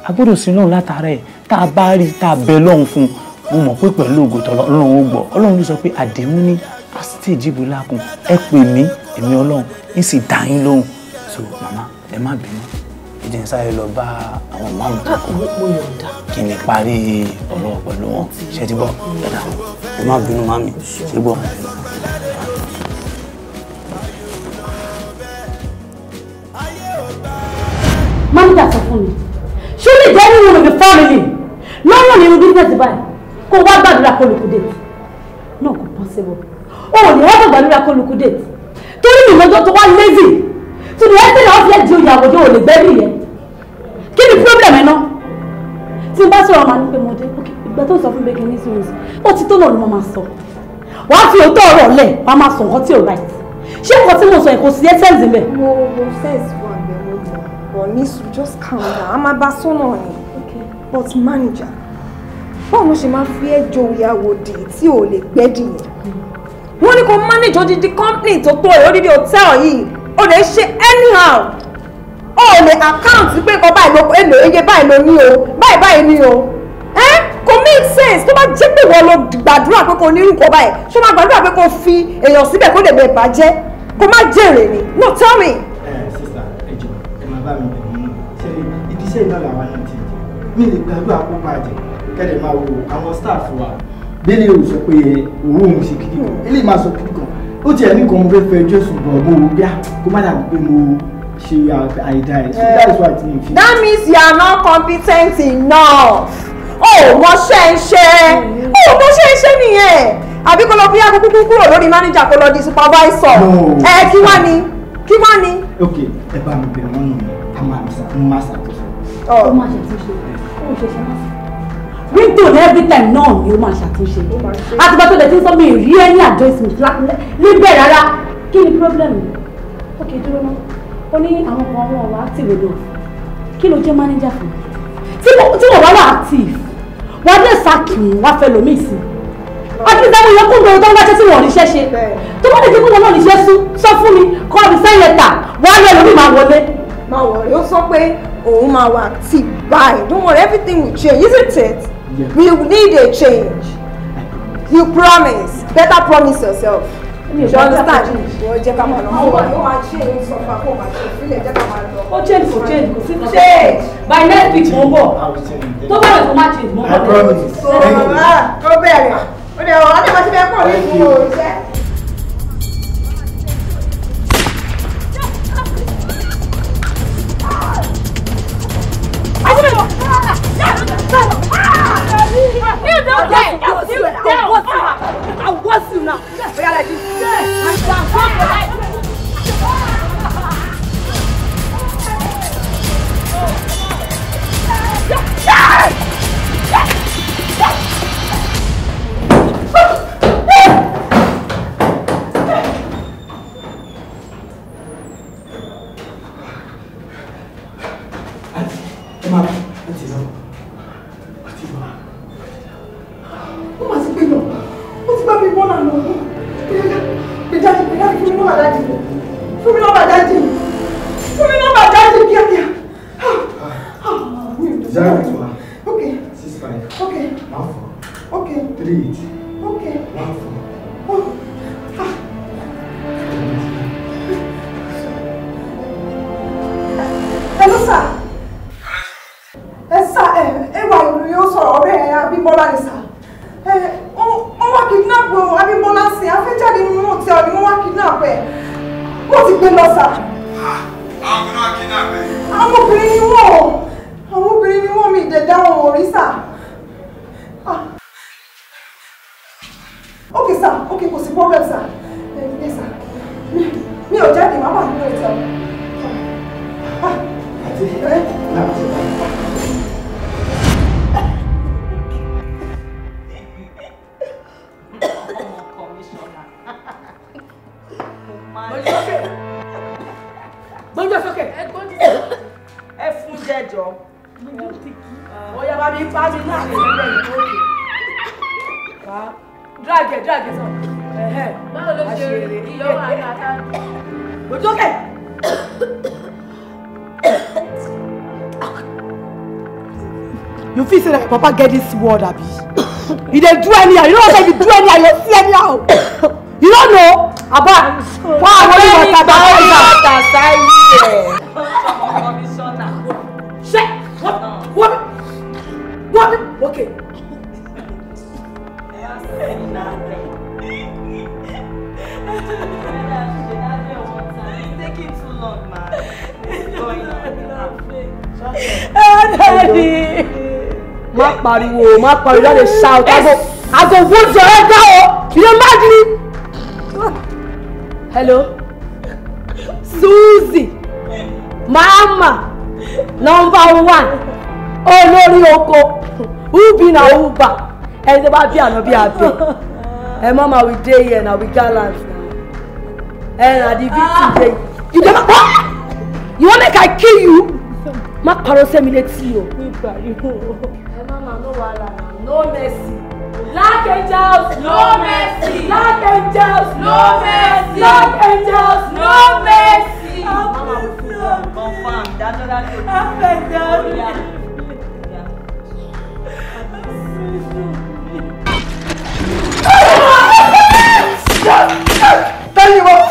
A gbọ́dọ̀ sí lọ́hùn látara ẹ̀. Tá a bá rí tá a bẹ lọ́hùn fún un, mo mọ̀ pé pẹ̀lú ògo tọ́lọ́ Ọlọ́run ó gbọ́. Ọlọ́run ló sọ pé àdéhùn ní àsìtèjìbò lákun. Ẹ pè mí, èmi Ọlọ́run, ń sì dá yín lóhùn. So màmá, ẹ má bínú. Ẹ jẹ́ n sáré lọ bá àwọn màmú tó kù. Kí n lè parí ọ̀rọ̀ pẹ̀lú wọn. Ṣé ti gbọ́? Dada, ẹ má bínú màmí. Ṣé gbọ́? Manager sọ fún mi, ṣé ó lè jẹ́ ní one of the family lọ́rùn nínú business báyìí kó wá gbàdúrà kó liquidate? No, kò possible. O ò lè ever gbàdúrà kó liquidate torí mi lọ́jọ́ tó wá lazy to the extent of let di oyè àwòjọ ò lè gbẹ́rù yẹn. Kí ni problem ẹ̀ náà? Tí n bá sọ̀rọ̀ màá ní pé mo dé, ok, ìgbà tó ń sọ fún mi kí n ní sùúrù sí, ó ti tó náà ló máa sọ. Wàá fi òótọ́ ọ̀rọ̀ lẹ̀, wàá máa sọ nǹkan tí ò right. Ṣé nǹkan tí mo sọ yẹn kò sí essence ńbẹ̀? Mo sense wà bẹ́ẹ̀ mo mọ̀. But Nisu, just calm down. I'm a basona ni. But manager, báwo ló ṣe máa fi ẹjọ́ ìyàwó dì tí ò lè gbẹ́dì yẹn? Wọ́n ní kó manage odidi company tó tó ẹ̀ odidi hotel yìí. O lè ṣe anyhow. O lè account pé nǹkan báyìí ló èlò iye báyìí ló ní o, báyìí báyìí ní o. Kò make sense tó bá jẹ́ pé wọ́n ló gbàdúrà pé kò ní irú nǹkan báyìí. Ṣé o máa gbàdúrà pé kò fi èèyàn síbẹ̀ kó lè bẹ̀ bàjẹ́? Kó má jèrè ni. No, tell me. Sister, ẹ jọ̀ọ́, ẹ máa bá mi bẹ̀ wọ́n náà. Ṣé ìdíṣẹ́ iná làwa náà ti jẹ? Mi lè gbàdúrà kó bàjẹ́. Kẹ́lẹ̀ máa wo àwọn staff wa. Délé ò sọ pé owó òun ṣe kìdí kan. Eléyìí máa sọ kìdí kan. Ó tiẹ̀ ní kan mo fẹ́ fẹ́ Jésù bọ̀ mo wò bíá kó má dàbí pé mo ṣe àìdá ẹ̀. So that is why I think. That means you are not competent enough. O mọ ṣe ń ṣe. O mọ ṣe ń ṣe nìyẹn. Àbí kó lọ bí akókó kúrò lórí manager kó lọ di supervisor. Ẹ kí wá ni? Kí wá ni? Ok, ẹ bá mi bẹ̀ wọ́n nù mí, a máa ṣàtúnṣe. Ó máa ṣàtúnṣe, ó ṣẹ̀ṣẹ̀ máa ṣe. Ringtone every time náà ni ó máa ṣàtúnṣe. Àtìgbà tó dẹ̀ ti ń sọ mi rí ẹni adjustment níbẹ̀ rárá. Kí ni problem? Ok, dúró náà. Ó ní àwọn kan wọn wà active enough. Kí ló jẹ́ manager fún? Tí wọ́n bá wà active, wọ́n á dẹ̀ sáàkì wọn, wá fẹ́ lómi sí. Àti ìdáwọ̀ yẹn kún gbòòrò tó ń wáṣẹ́ tí wọ́n ríṣẹ́ ṣe. Tó bá lè jẹ́ kó wọn náà ríṣẹ́ sú, sọ fún mi, kọ́ resign letter, wọ́n á lọ lórí máa wọlé. Má worry, ó sọ pé òun máa wà active báyìí. Don't worry, everything will change, isn't it? Yeah. We need a change. You promise. Better promise yourself. You understand? Wọ́n jẹ́ ká máa lọ. Ó máa change, sọ fún akó máa ṣe fílẹ̀ jẹ́ ká máa lọ. Ó change kò change kò sí kò change. By next week mo ń bọ̀. Tó bá yẹ kó má change mo ń bọ̀. I promise. Ó bẹ̀rẹ̀. Ó dẹ̀ wọ́n á lè máa ṣe bẹ́ẹ̀ pọ̀ ní ìfún òṣìṣẹ́. I want you now. 081 65 14 38 14. Hello sir. Ẹ sá ẹ wà ìlú yóò sọ̀rọ̀ ọ̀rẹ́ ẹ Abímbọ́lá ni sà. Wọ́n wá kidnap Abímbọ́lá sí afẹ́jáde nínú hòtẹ́ẹ̀lì ni wọ́n wá kidnap ẹ̀. Wọ́n ti gbé lọ sà. Àwọn náà kidnap ẹ̀. Àwọn obìnrin ni wọ́n o. Àwọn obìnrin ni wọ́n mi ìdẹ̀dá wọn ò rí sà. Ok sà, ok kò sí problem sà. Yes sà. Mi ò jáde, màá wà nínú hòtẹ́ẹ̀lì. Gbóúnjẹ sókè. Ẹ fún jẹjọ. Oya bá mi pa mi náà lè lẹ́gbẹ̀ẹ́ ìlú òkè. Drag ẹ̀ sọ. Báwo ló ṣe rí ìyọ́wọ́ àtàtà? Gbóúnjẹ sókè. You feel say that papa get this word, abi? You dey do anyhow. You know what you do anyhow. You see anyhow. You don't know. Aba, why holy water? Holy water, sáré. Ṣé what? What? Okay. It's taking too long, man. What's going on? Daddy. Má pariwo, má pariwo, don't dey shout. I go wound your head down. You dey mad me? Hello? Suzy, Mama, number 1, olórí oko, ubi na uba, ẹni tó bá bí àná bí abẹ. Ẹ mama we dey here na we gallant na. Ẹ na the victim dey. You dey what? You wan make I kill you? Má parọ́ sẹ́mi létí o. Ẹ mama no wahala na, no mercy. Black angels, no mercy. Black angels, no mercy. Black angels, no mercy. Mama, confirm. That's what I do. Tell you what.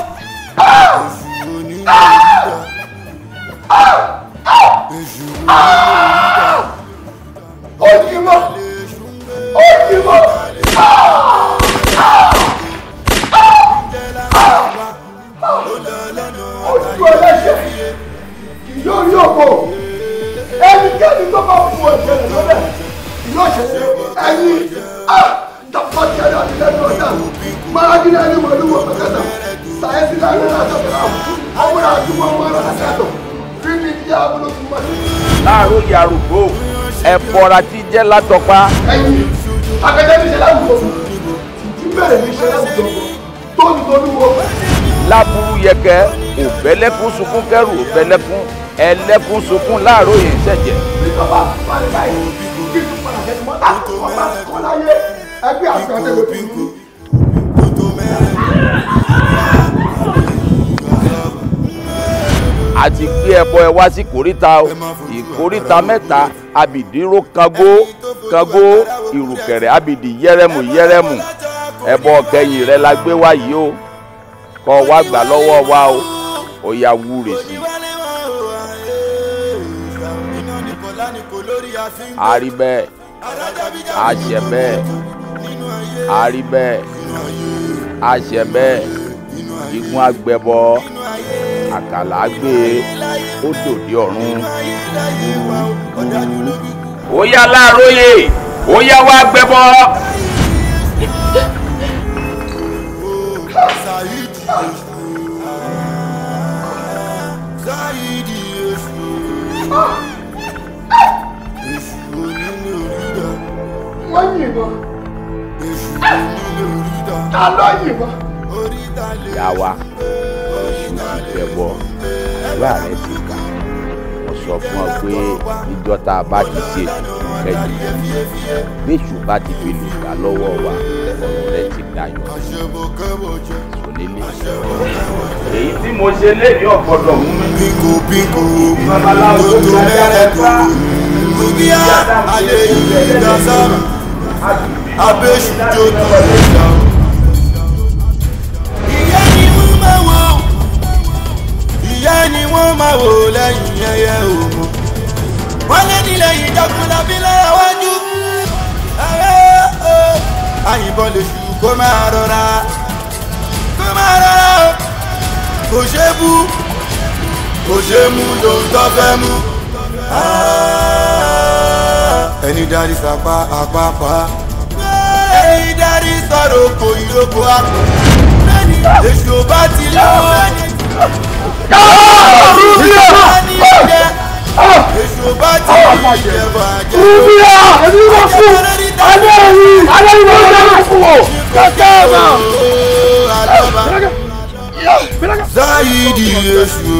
Ojú ẹlẹ́ṣẹ̀ kì yóò rí ògo. Ẹnikẹ́ni tó bá fún ẹ̀jẹ̀ rẹ̀ lọ́lẹ̀ yóò ṣẹlẹ̀ ẹ̀yìn dàpọ̀tì ẹ̀rọ àti lẹ́nu ọ̀dà máradínlẹ̀ ẹni mọ̀lúwọ̀ pẹ̀kẹ́tà sàyẹ́sì láàrin àtọ̀tà ọmọdé àdúgbò ọmọ àtàtọ̀ fífi di abúlé fún wa. Láàárọ̀ yàrùgbó ẹ̀bọ̀ra tí jẹ́ látọpa. Ẹ̀yin akẹ́kẹ́ ní ṣe láwùjọ tí bẹ̀rẹ̀ ní ṣe láwùjọ tó ní tolúwo. Láburú yẹkẹ òbẹ́lẹ́kún sunkún kẹrù òbẹ́lẹ́kún ẹlẹ́kún sunkún láàárọ̀ yìí ṣẹ̀jẹ̀. Bí bàbá balẹ̀ báyìí kí n tún padà jẹ́ mọ́tà ọ̀pá kọ́ láyé Ẹgbẹ́ àti ọ̀tẹ̀ Pínkó tó mẹ́rẹ̀. A ti gbé ẹbọ ẹ wá sí ìkóríta o, ìkóríta mẹ́ta, abìdíró kangó kangó, ìrùkẹ̀rẹ̀ abìdí yẹ́rẹ́mù yẹ́rẹ́mù. Ẹbọ kẹyìn rẹ la gbé wá yìí o, kọ́ wá gbà lọ́wọ́ wa o, ó yá wúre sí i. A rí bẹ́ẹ̀, a ṣe bẹ́ẹ̀, a rí bẹ́ẹ̀, a ṣe bẹ́ẹ̀. Igun agbẹbọ, àkàlà gbé, ó dòde ọ̀run. Ó yá Láàróyè, ó yá wá gbẹbọ. Wọ́n yìnbọn. Ta ló yìnbọn? Ìyá wa, èṣù ti gbẹbọ, àdúrà rẹ ti gbà. Mo sọ fún ọ pé níjọ́ tá a bá ti ṣe ètùtù kẹ́yìn, bẹ́ṣù bá ti fi lè gbà lọ́wọ́ wa, ọ̀rọ̀ rẹ ti dayọ̀. Sọlélẹ̀. Èyí tí mo ṣe lé ní ọ̀gbọ́dọ̀ mú mi. Pínkó pínkó Babaláwo tó tó mẹ́rẹ̀ tó. Rúbíà alẹ́ ìgbà sábà. Abéṣù jó tó lè dá. Ìyá ni wọ́n máa wò, ìyá ni wọ́n máa wò lẹ́yìn ẹyẹ òmò. Wọ́n lé nílẹ̀ ìjagunlabi lára wájú. Àyìnbọn lè ṣù kó máa rọra, kó máa rọra o. Kò ṣe bú, kò ṣe mú lóhun tó fẹ́ mú. Ẹni darí sapá apápá, ẹni darí sọ̀rọ̀ kò ìrókò àpò. Èṣù ò bá ti lọ́wọ́. Èṣù ò bá ti jẹ̀bọ̀ àjẹ́. Rúbíà, èmi ló kú. Adé yìí, adé yìí ló kú o. Kẹ̀kẹ́ ẹ̀ Sáyidi Èṣù.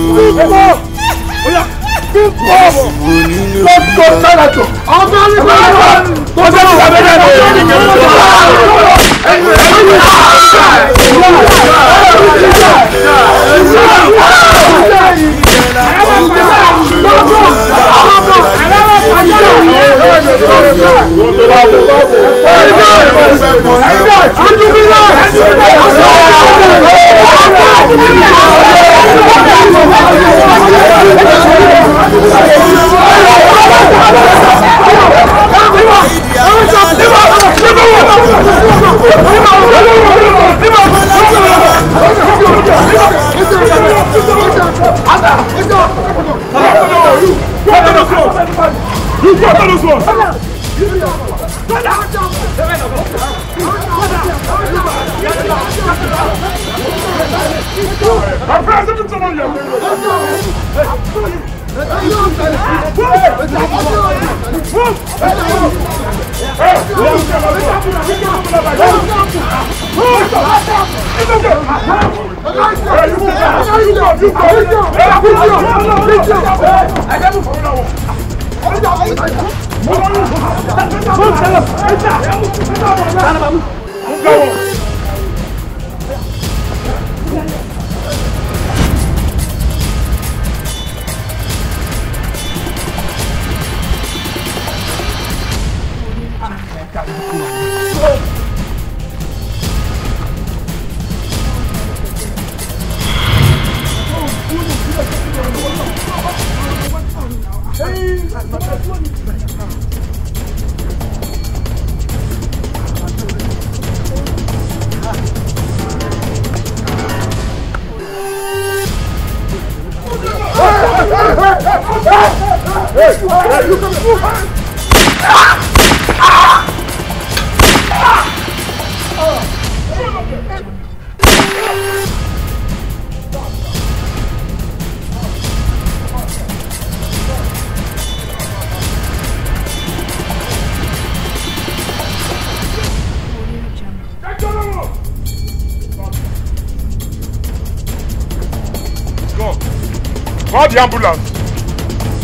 Call the ambulance.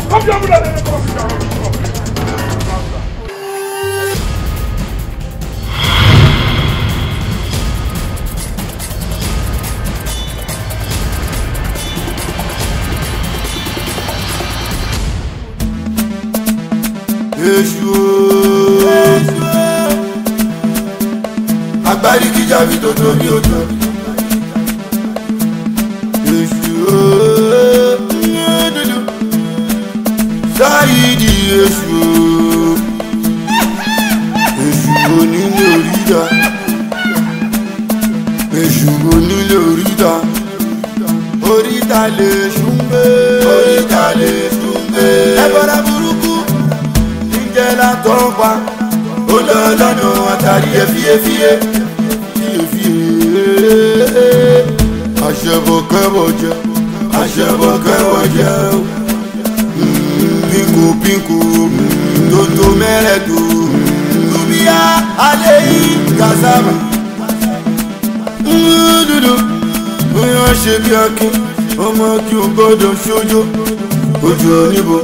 Call the ambulance. Come. Jábíjábí tó tóbi ó tóbi. Èṣù ooo dúdú. Sáyidi èṣù ooo. Èṣù onílé oríta. Èṣù onílé oríta. Oríta lè ṣùgbé. Oríta lè ṣùgbé. Ẹ̀bọ̀dà burúkú níjẹ́ látọ̀ pa. Ó lọ lọ́nà àtàrí efíefíe. Fíefíe. Àṣẹbọkẹ́bọjẹ. Àṣẹbọkẹ́bọjẹ. Pínkù pínkù. Tótó mẹ́rẹ̀dù. Dúbíà alẹ́ yìí kàsámà. Dúdú. Bóyá ṣe bí akin, ọmọ kí o gbọ́dọ̀ ṣojo. Ojú oníbo.